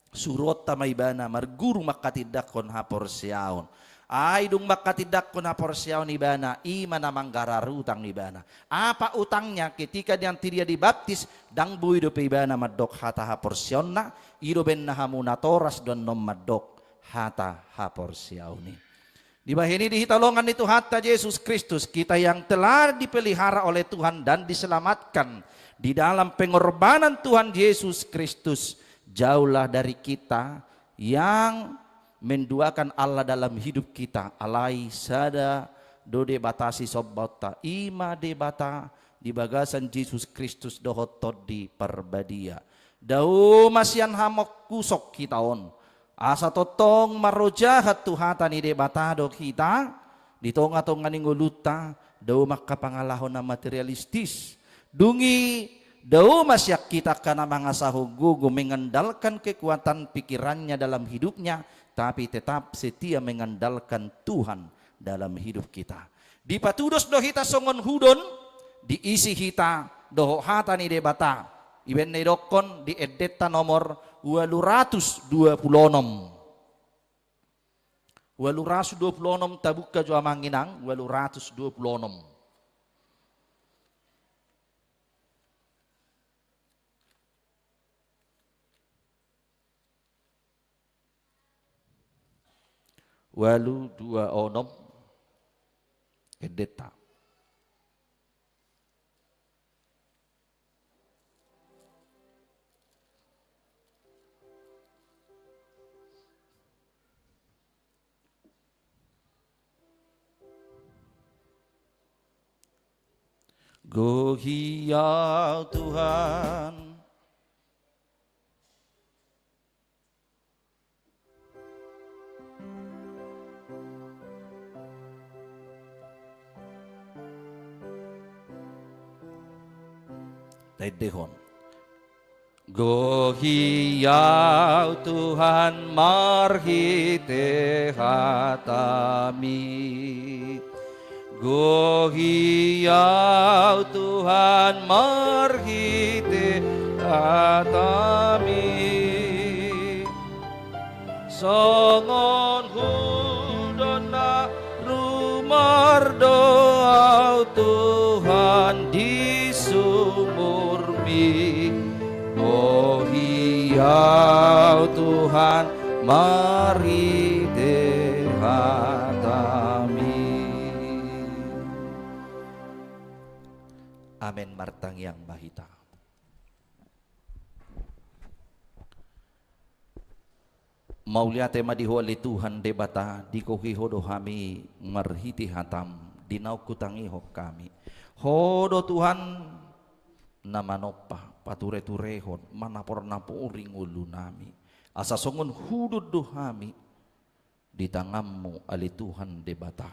suruonta ma ibana marguru manghatindanghon haporseaon. Ai dung manghatindanghon haporseaon ibana, i ma na manggarar utang ibana. Apa utangnya? Ketika nanti dia dibaptis, ndang boi dope ibana mandok hata haporseaonna, i do baenna hamu natoras do annon mandok hata haporseaon i. Dibahen i di hita holongan ni Tuhanta Jesus Kristus, kita yang telah dipelihara oleh Tuhan dan diselamatkan di dalam pengorbanan Tuhan Yesus Kristus, jauhlah dari kita yang menduakan Allah dalam hidup kita. Alai sada do Debata sisombaonta, i ma Debata di bagasan Jesus Kristus dohot Tondi Parbadia. Dao ma sian hamongkuson hita on. Asa tongtong marrojahan tu hata ni Debata do hita di tonga-tonga ni ngolunta, dao ma angka pangalaho na materialistis. Dung i dao ma sian hita angka na mangasahon gogo mengandalkan kekuatan pikirannya dalam hidupnya, tapi tetap setia mengandalkan Tuhan dalam hidup kita. Dipatudos do hita songon hudon, diisi hita dohot hata ni Debata. I baen na didokkon di endenta nomor ualu ratus dua pulu onom. Ualu ratus dua pulu onom, tabuka jo amang inang, ualu ratus dua pulu onom. Ualu dua onom, endenta. Gohi Au Tuhan. Taendehon. Gohi au Tuhan marhite hataMi. Gohi au Tuhan marhite hataMi. Songon hudon na rumar do au Tuhan di sumurMi. Gohi au Tuhan marhite hataMi. Amen. Martangiang ma hita. Mauliate ma di Ho ale Tuhan Debata, digohi Ho do hami marhite hataM, di naung hutangihon hami. Ho do Tuhan na manompa, patureturehon, manapornapori ngolunami. Asa songon hudon do hami di tanganMu ale Tuhan Debata.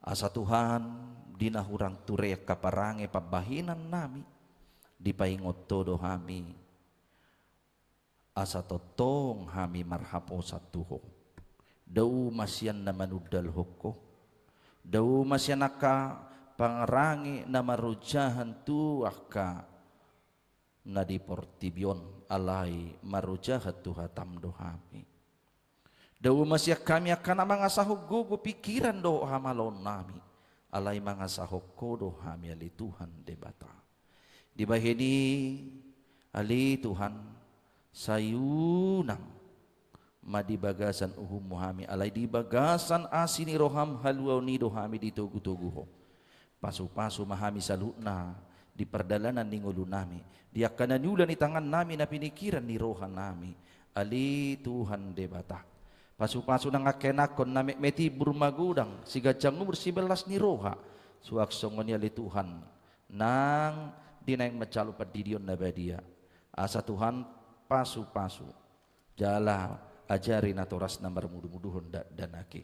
Asa Tuhan, di na hurang ture angka parange pambahenannami, dipaingot Ho do hami. Asa tongtong hami marhaposan tu Ho. Dao ma sian na manundalhon Ho. Dao ma sian angka parange na marojahan tu angka na di portibi on, alai marojahan tu hataM do hami. Dao ma sian hami angka na mangasahon gogo, pingkiran dohot hamaloonnami, alai mangasahon Ho do hami ale Tuhan Debata. Dibahen i ale Tuhan, sai unang ma di bagasan uhumMu hami, alai di bagasan asi ni rohaM haluaon i do hami ditogutogu Ho. Pasupasu ma hami saluhutna di pardalanan ni ngolunami, di angka na niula ni tangannami, na pinikiran ni rohanami, ale Tuhan Debata. Pasupasu nang angka ianakhon na metmet i, timbur magodang, siganjang umur, sibelas ni roha, suang songon i ale Tuhan, nang di naeng manjalo pandidion na badia. Asa Tuhan, pasupasu jala ajari natorasna marmudumuduhon dakdanak i.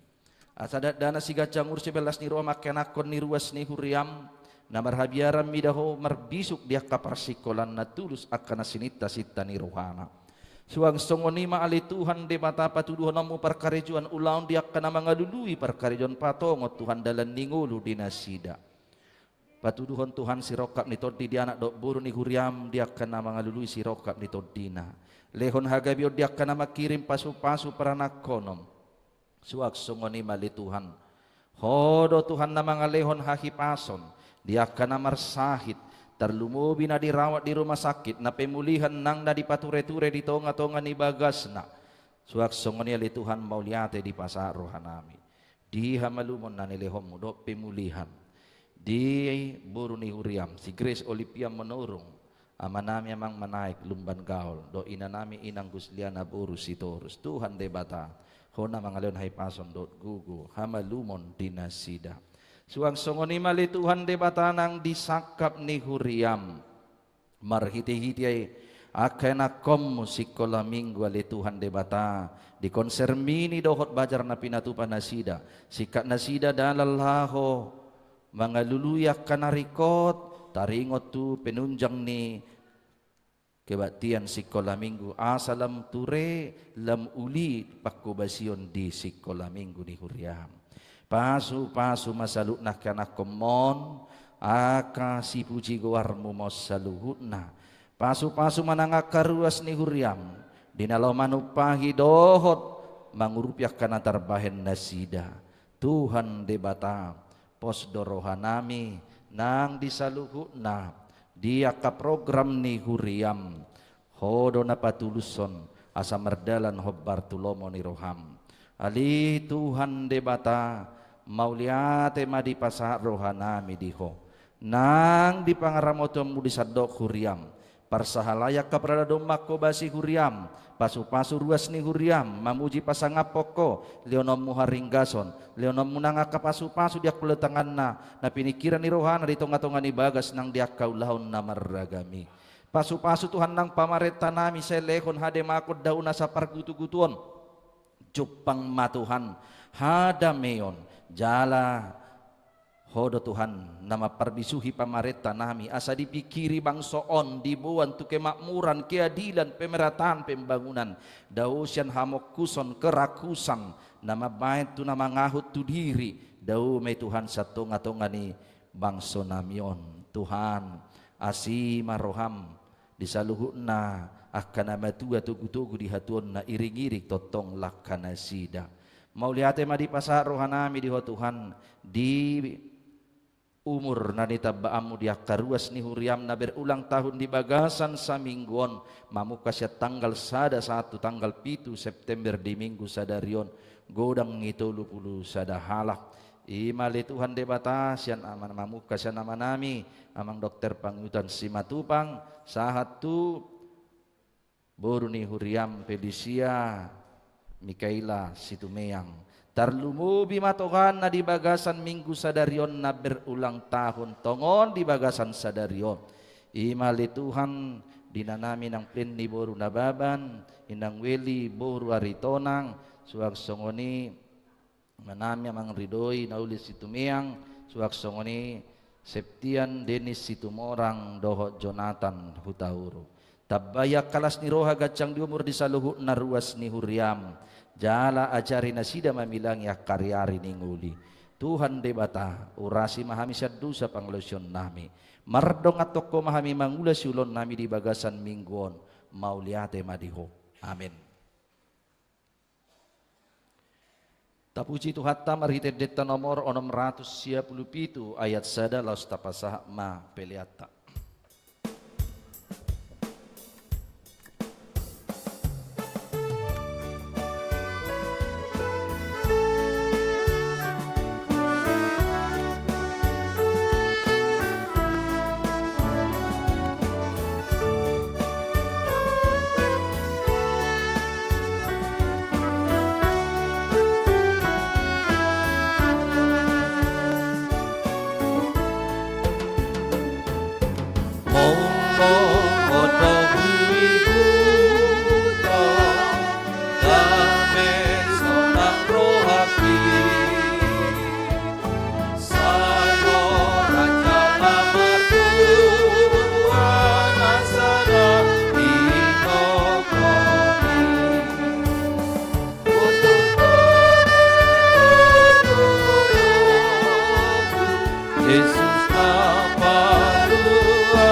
Asa dakdanak, siganjang umur, sibelas ni roha ma angka ianakhon ni ruas ni huriaM, na marhabiaran mida Ho marbisuk di angka parsingkolaan na tulus angka na sinintasinta ni rohana. Suang songon i ma ale Tuhan Debata, patuduhononMu parkarejoan ulaon di angka na mangalului parkarejoan, patongon Tuhan dalan ni ngolu di nasida. Patuduhon Tuhan sirongkap ni tondi di anak dohot boru ni huriaM di angka na mangalului sirongkap ni tondina. Lehon hagabeon di angka na mangkirim pasupasu paranakhonon. Suang songon i ma ale Tuhan, Ho do Tuhan na mangalehon hahipason di angka na marsahit, tarlumobi na dirawat di rumah sakit, na pemulihan nang na dipatureture di tongatonga ni bagasna. Suang songon i ale Tuhan, mauliate dipasahat rohanami di hamalumon na nilehonMu dohot pemulihan di boru ni huriaM, si Grace Olivia Manurung, amanami Amang Manaek Lumban Gaol, dohot inanami Inang Gusliana boru Sitorus. Tuhan Debata, Ho na mangalehon hahipason dohot gogo hamalumon di nasida. Suang songon i ma ale Tuhan Debata, nang di sangkap ni huriaM, marhitehite angka ianakhonMu sikola minggu ale Tuhan Debata, di konser mini dohot bazar na pinatupa nasida, singkat nasida dalan laho mangalului angka na ringkot, taringot tu penunjang ni kebaktian sikola minggu, asa lam ture lam uli pangkobasion di sikola minggu ni huriaM. Pasupasu ma saluhutna angka ianakhonMon, angka sipuji goarMu ma on saluhutna. Pasupasu ma nang angka ruas ni huriaM, di na laho manumpahi dohot mangurupi angka na tarbahen nasida. Tuhan Debata, pos do rohanami nang di saluhutna di angka program ni huriaM. Ho do na patulushon asa mardalan hombar tu lomo ni rohaM. Ale Tuhan Debata, mauliate ma dipasahat rohanami di Ho. Nang di pangaramotionMu di sandok huriaM, parsahalai angka paradaton mangkobasi huriaM, pasupasu ruas ni huriaM, mamuji pasangaphon Ho, lehononMu haringgason, lehononMu nang angka pasupasu di angka ulaon tanganna, na pinikiran ni rohana di tongatonga ni bagas nang di angka ulaon na marragam i. Pasupasu Tuhan nang pamarentanami, sai lehon hademakon, daona sapargutugutuon. Jumpang ma Tuhan hadameon, jala Ho do Tuhan, na mamparbisuhi pamarenta nami, asa dipingkiri bangso on, diboan tu kemakmuran, keadilan, pemerataan, pembangunan, dao sian hamongkuson, kerakusan, na mambahen tu na mangahut tu diri, dao ma i Tuhan sian tonga-tonga ni bangso nami on. Tuhan, asi ma roham, di saluhutna angka na matua togu-togu di hatuaonna, iring-iring tongtong langka nasida. Mauliate ma dipasahat roha nami di Ho Tuhan, di umur na nitambaanmu di angka ruas ni huriam na berulang tahun di bagasan saminggu on, mamungka sian tanggal sada sahat tu tanggal pitu September di minggu sadari on, godang ni tolu pulu sada halak. I ma ale Tuhan Debata, sian ama, mamungka sian ama nami, Amang Dokter Pangihutan Simatupang, sahat tu boru ni huriam Felicia Mikaela Situmeang. Tarlumobi ma Tuhan na di bagasan minggu sadari on na berulang tahun tongon di bagasan sadari on. I ma ale Tuhan, di inanami nang Plenny boru Nababan, inang Weli boru Aritonang, suang songon i amanami Amang Ridhoi Nauli Situmeang, suang songon i Septian Denis Situmorang dohot Jonathan Hutauruk. Tambai angka las ni roha, ganjang di umur di saluhutna ruas ni huriam, jala ajari nasida mamilangi angka ari-ari ni ngolu i. Tuhan Debata, urasi ma hami sian dosa pangalaosionnami. Mardongan tongtong ma hami mangula siulaonnami di bagasan minggu on. Mauliate ma di Ho. Amen. Tapuji Tuhanta marhite endenta nomor onom ratus sia pulu pitu ayat sada, laos tapasahat ma peleanta. Jesus na palua.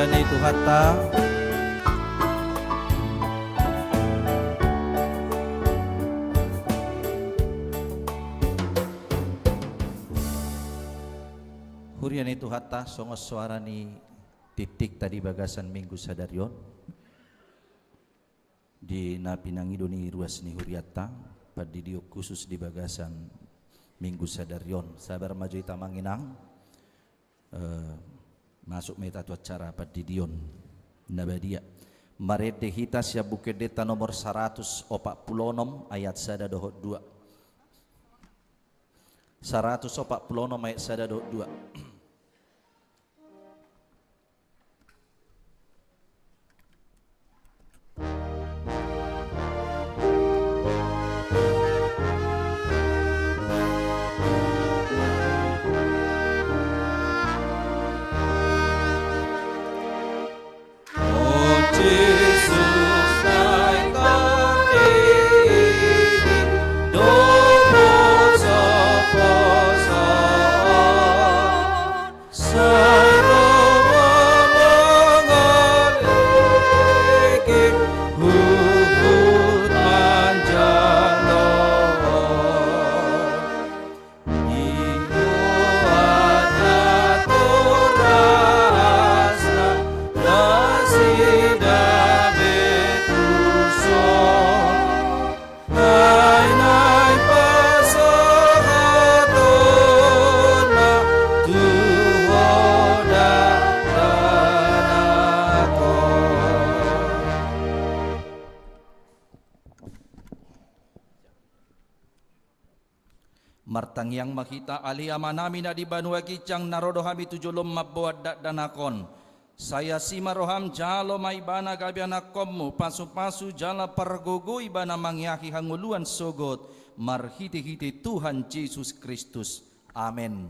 Ni Tuhanta. Huria ni Tuhanta, songon soara ni tintingta di bagasan Minggu sadari on. Di na pinangido ni ruas ni hurianta, pandidion khusus di bagasan Minggu sadari on. Sabar ma jo hita amang inang. Eh, masuk ma hita tu acara pandidion na badia. Marende hita sian Buku Endenta nomor saratus opat pulu onom ayat sada dohot dua. Saratus opat pulu onom ayat sada dohot dua. Sai ro ma mangalehon huhut manjalo. Di rohana torasna nasida be tuson. Ai naeng pasahatonna tu ho dakdanak on. Martangiang ma hita. Ale Amanami na di banua ginjang, na ro do hami tu jolom mamboan dakdanak on. Sai asi ma roham, jalo ma Ibana gabe anakkonmu, pasupasu jala pargogoi Ibana mangeahi hangoluan sogot, marhitehite Tuhan Jesus Kristus. Amen.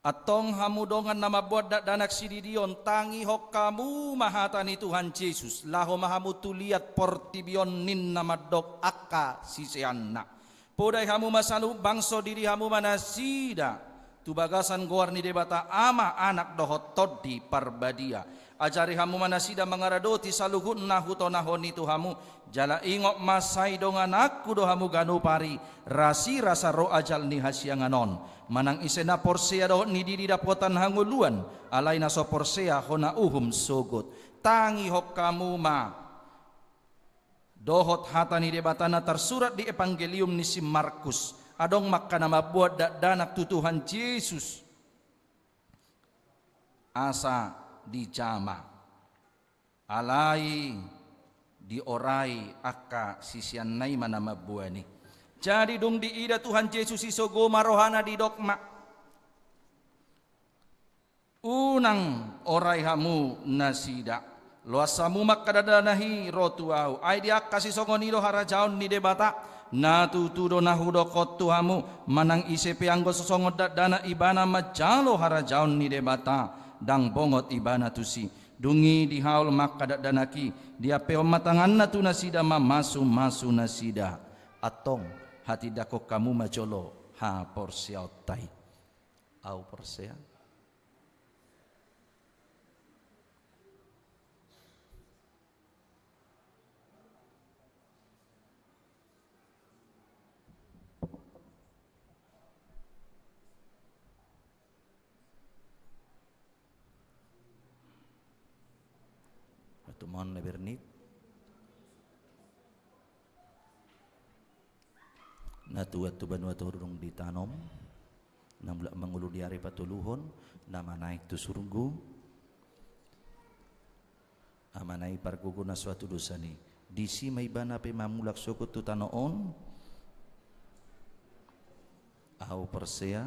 Antong hamu dongan na mamboan dakdanak sididion, tangihon hamu ma hata ni Tuhan Jesus, laho ma hamu tu liat portibi on ninna mandok angka siseanna. Podai hamu ma saluhut bangso, didi hamu ma nasida tu bagasan goar ni Debata Ama, Anak dohot Tondi Parbadia. Ajari hamu ma nasida mangaradoti saluhutna hutonahon i tu hamu, jala ingot ma, sai dongananku do hamu ganup ari, rasirasa ro ajal ni hasiangan on. Manang ise na porsea dohot ni didi dapotan hangoluan, alai na so porsea hona uhum sogot. Tangihon hamu ma dohot hata ni Debata na tarsurat di Evangelium ni si Markus. Adong ma angka na mamboan dakdanak tu Tuhan Jesus asa dijama. Alai diorai angka siseanna i ma na mamboan i. Jadi dung diida Tuhan Jesus i, sogo ma rohana, didok ma: Unang orai hamu nasida. Loas hamu ma angka dakdanak i ro tu Ahu. Ai di angka sisongon i do harajaon ni Debata. Na tutu do na hudok on tu hamu, manang ise pe anggo so songon dakdanak ibana manjalo harajaon ni Debata, ndang bongot ibana tusi. Dung i dihaol ma angka dakdanak i, diampehon ma tanganna tu nasida mamasumasu nasida. Antong hatindangkon hamu ma jolo haporseaonta i. Ahu porsea. Tumon na bernit. Na tuat tu banua toru dung ditanom, na mulak mangolu di ari patoluhon, na manaek tu surgo. Amana i pargogo na so hatudosan i, disi ma ibana pe mamulak sogot tu tano on. Ahu porsea.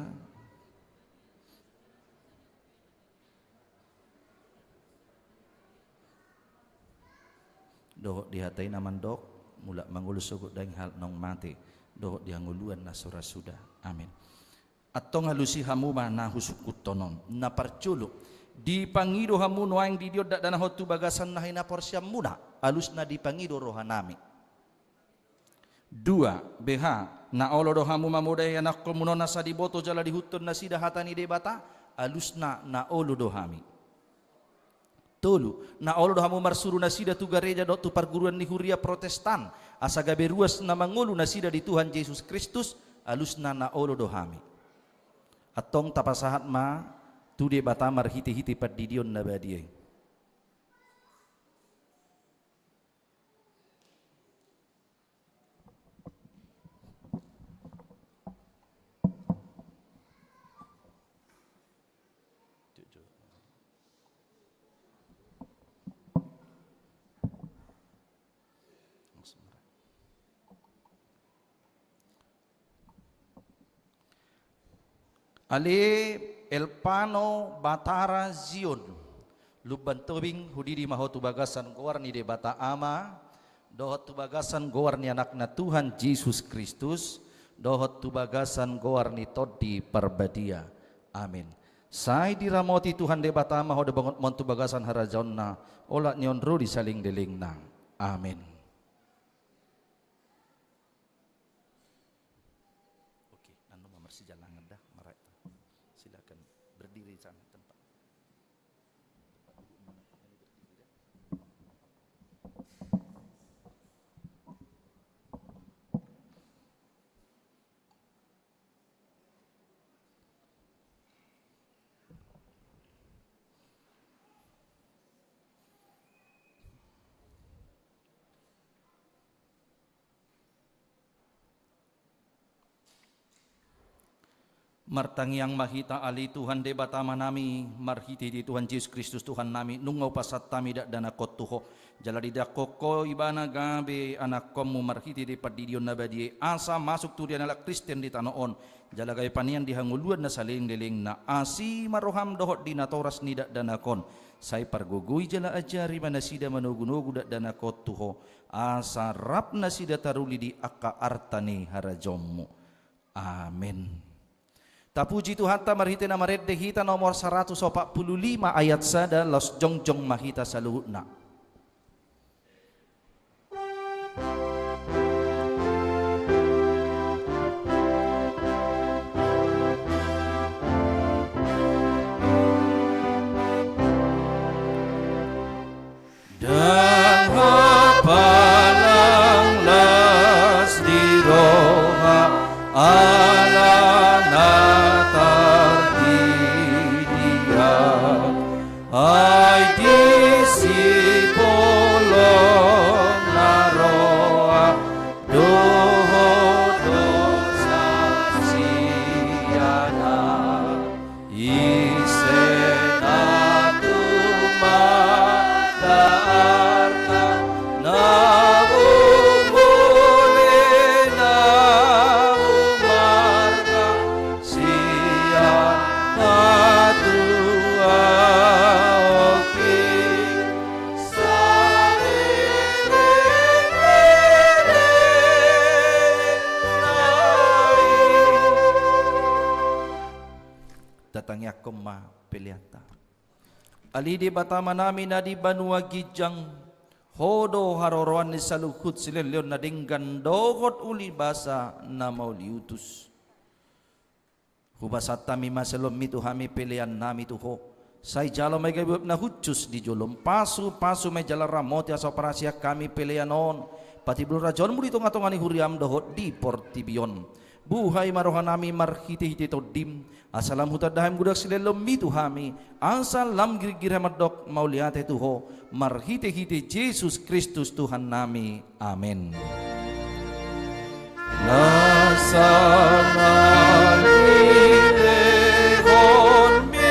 Dohot di hata i na mandok, mulak mangolu sogot daging halak naung mate, dohot di hangoluan na so ra suda. Amen. Antong alusi hamu ma na husungkunhon on. Na parjolo, dipangido hamu nuaeng didion dakdanak on tu bagasan na hinaporseaonmuna, alusna dipangido rohanami. Dua, beha, na olo do hamu mamodai anakkonmuna on asa diboto jala diihuthon nasida hata ni Debata, alusna na olo do hami. Tolu, na olo do hamu marsuru nasida tu gareja dohot tu parguruan ni huria Protestan, asa gabe ruas na mangolu nasida di Tuhan Jesus Kristus, alusna na olo do hami. Antong tapasahat ma tu Debata marhitehite pandidion na badia i. Ale Elpano Batara Zion, Lumban Tobing, hudidi ma ho tu bagasan goar ni Debata Ama, dohot tu bagasan goar ni Anakna Tuhan Jesus Kristus, dohot tu bagasan goar ni Tondi Parbadia. Amin. Sai diramoti Tuhan Debata ma ho di bangot mon tu bagasan harajaonna, olat ni on ro di saleleng-lelengna. Amin. Oke, nano ma marsijalangan da, maraek. Silakan berdiri sana tempat. Martangiang ma hita, ale Tuhan Debata Amanami, marhite di Tuhan Jesus Kristus Tuhannami, nunga hupasahat hami dakdanakon tu Ho. Jala didangkon Ho Ibana gabe anakkonmu marhite di pandidion na badia i, asa masuk tu dia ni halak Kristen di tano on, jala gabe panean di hangoluan na saleleng-lelengna, asi ma roham dohot di natoras ni dakdanak on, sai pargogoi jala ajari ma nasida manogunogu dakdanak on tu Ho, asa rap nasida taruli di angka arta ni harajaonmu. Amen. Tapuji Tuhanta marhite na marende hita nomor saratus opat pulu lima ayat sada, laos jongjong ma hita saluhutna. Ndang hapalang las ni roha ala na tardidian, ai di sipolon na roa dohot dosa sian na. Ise na tumanda arta na umuli na umarga sian na tua oki. Tatangiangkon ma peleanta. Ale Debata Amanami na di banua ginjang, Ho do haroroan ni saluhut silehonlehon na denggan dohot uli basa na mauliutus. Hupasahat hami ma silehonmi tu hami peleannami tu Ho. Sai jalo ma i gabe uap na hushus di jolom, pasupasu ma i jala ramoti asa huparasian hami pelean on patimbul rajaonmu di tongatonga ni huriam dohot di portibi on. Buhai ma rohanami marhitehite Tondim, asa lam hutanda hami godang silehonlehonmi tu hami, asa lam girgir hami mandok mauliate tu Ho, marhitehite Jesus Kristus Tuhannami. Amen. Na saleleng lehonmi,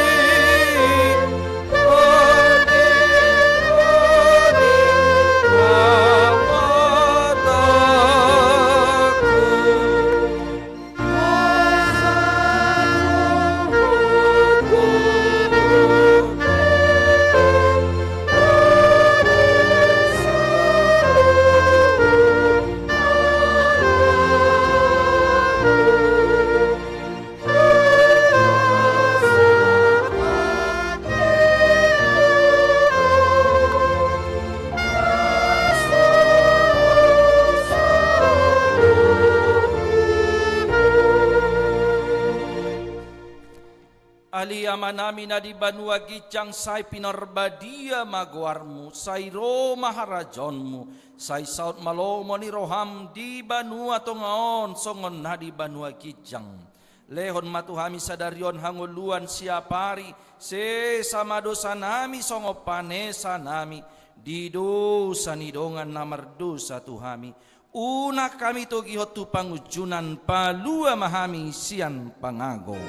Amanami na di banua ginjang, sai pinarbadia ma goarmu, sai ro ma harajaonmu, sai saut ma lomo ni roham di banua tonga on songon na di banua ginjang. Lehon ma tu hami sadari on hangoluan siapari, sesa ma dosanami songon panesanami di dosa ni dongan na mardosa tu hami. Unang hami togihon tu pangunjunan, palua ma hami sian pangago.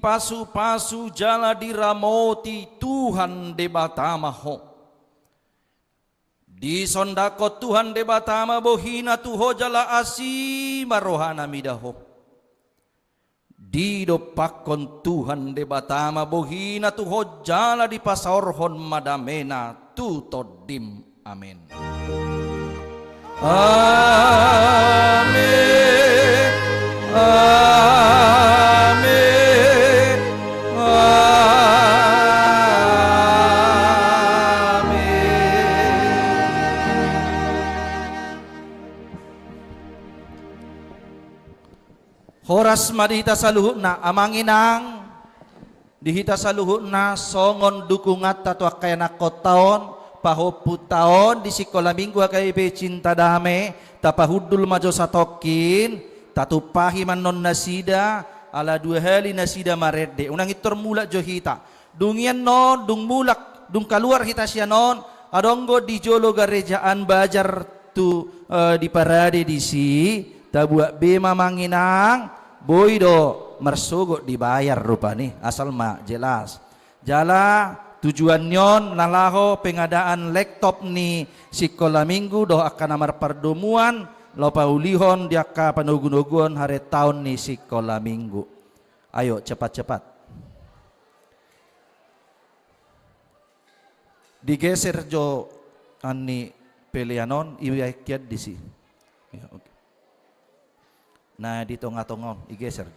Dipasupasu jala diramoti Tuhan Debata ma ho. Disondangkon Tuhan Debata ma bohina tu ho jala asi ma rohana mida ho. Didompakkon Tuhan Debata ma bohina tu ho jala dipasaorhon ma damena tu tondim. Amen. Amen. Amen. Amen. Horas ma di hita saluhutna, amang inang. Di hita saluhutna songon dukunganta tu angka ianakkonta on, pahompunta on di Sikola Minggu H K B P Cinta Dame, tapahundul ma jo satongkin, tatumpahi ma annon nasida, ala dua hali nasida marende. Unang pintor mulak jo hita. Dung i annon, dung mulak, dung kaluar hita sian on, adong do di jolo gareja An Bazar tu, eh, diparade disi, tabuat be ma amang inang, boi do marsogot dibayar rupani, asal ma jelas. Jala tujuan ni on na laho pengadaan laptop ni Sikola Minggu dohot angka na marpardomuan, laho paulihon di angka panogunoguon harentaon ni Sikola Minggu. Ayo, cepat-cepat. Digeser jo an ni pelean on, ibaen hian disi. Ya, oke. Nah, di tonga-tonga on, digeser.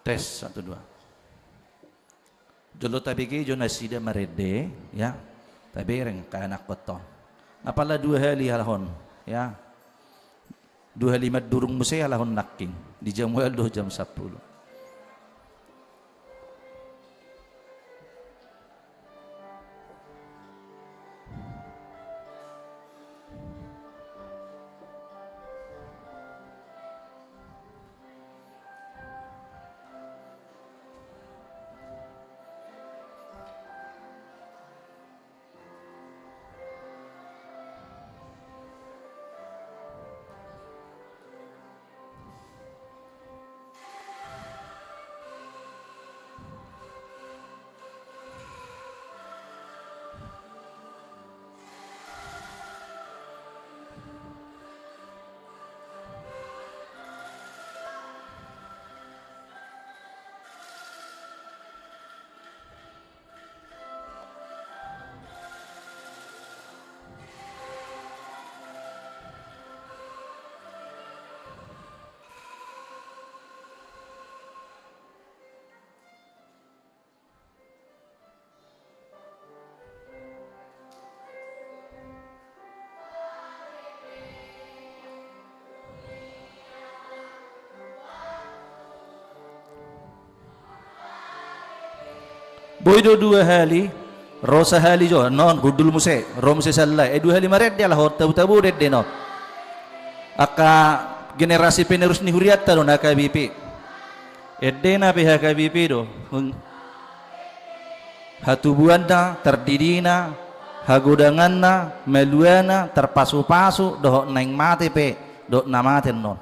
Tes, satu, dua. Jolo tabege jo nasida marende, ya. Tabereng angka ianakkonta on. Apala dua hali halak on, ya. Dua hali mandurung muse halak on nangkin. Di jam ualu dohot jam sampulu. Boi do dua hali, ro sahali jo, non hundul muse, ro muse sahali, eh, dua hali marende ala hot tabu-tabu do ende non. Angka generasi penerus ni hurianta do na H K B P. Endena pe H K B P do. Hatubuanna, tardidina, hagodanganna, maluana, tarpasu-pasu, dohot naeng mate pe, dohot na mate non.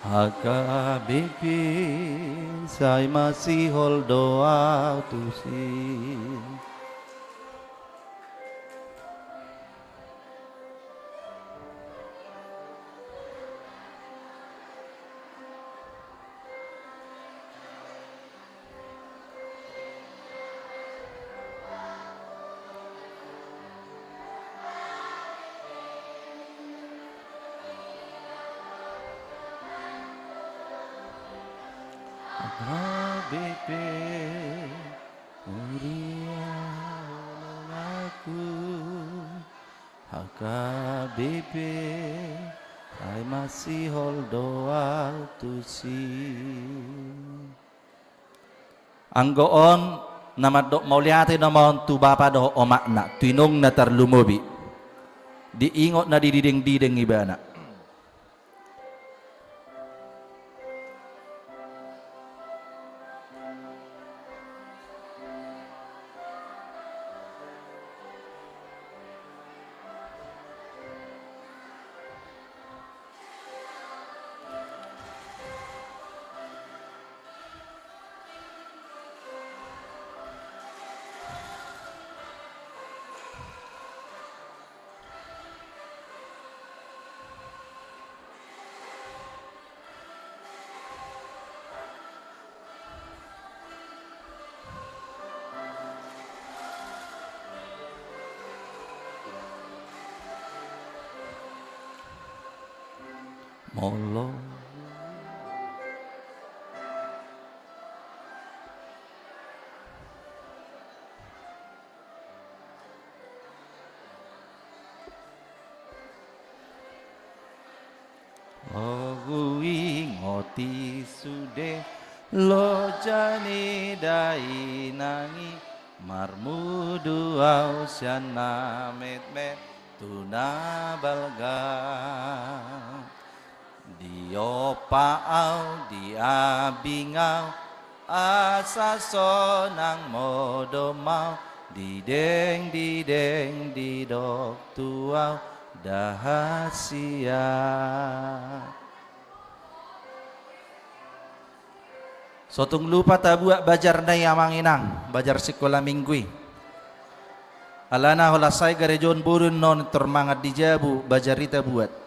H K B P, sai masihol do ahu tusi. H K B P, huria holong ahu. H K B P, sai masihol do ahu tusi. Anggo on na mandok mauliate nama on tu bapa dohot omakna, tu inongna tarlumobi. Diingot na didideng-dideng ibana. Molo. Huingot i sude loja ni dainang i, marmudu ahu sian na metmet tu na balga. Diompa ahu, diabing ahu, asa sonang modom ahu, dideng, dideng, didok tu ahu, dahasian. So tung lupa tabuat bajarna i amang inang, bajar sikola minggu i. Alana holan sai gareja on boru annon tor mangan di jabu, bajar i tabuat.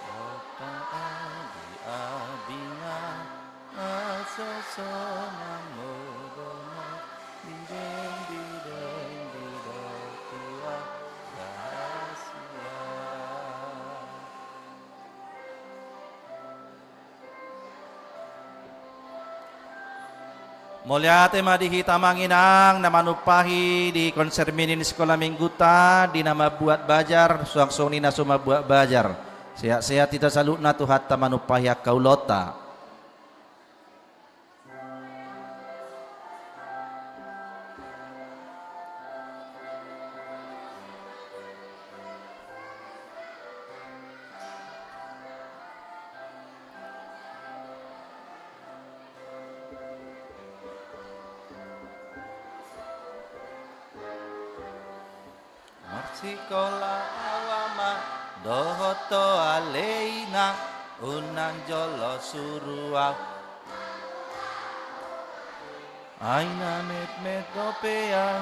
Ota adi abinga, asa sonang modom ahu, dideng, dideng, didok tu ahu, dahasian. Mauliate ma di hita amang inang na manumpahi di konser mini ni sikola mingguta, di na mambuat bajar, suang songon i na so mambuat bajar. Sehat-sehat hita saluhutna, Tuhanta manumpahi angka ulaonta. Marsikola ahu ama dohot ale inang, unang jolo suru ahu. Ai na metmet dope au,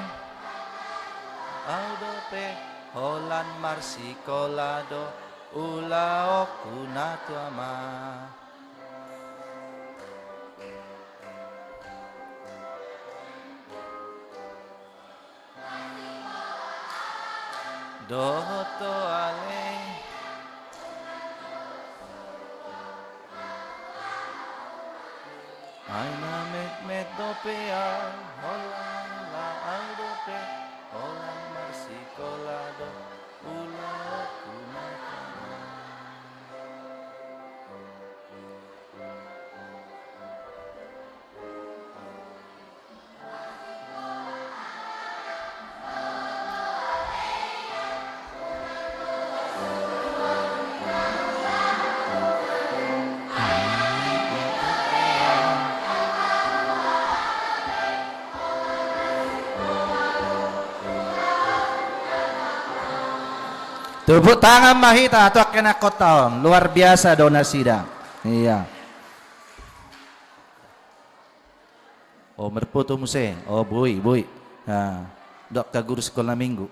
au dope holan marsikola do ulaonku na tua ma. Dohot ale. Ai na metmet dope au, holan la au dope holan marsikola do ulaonku na tua ma. Tepuk tangan ma hita tu angka ianakhonta on, luar biasa do nasida. Iya. O, marfoto muse. O, boi, boi. Nah, dok ka guru sekolah minggu.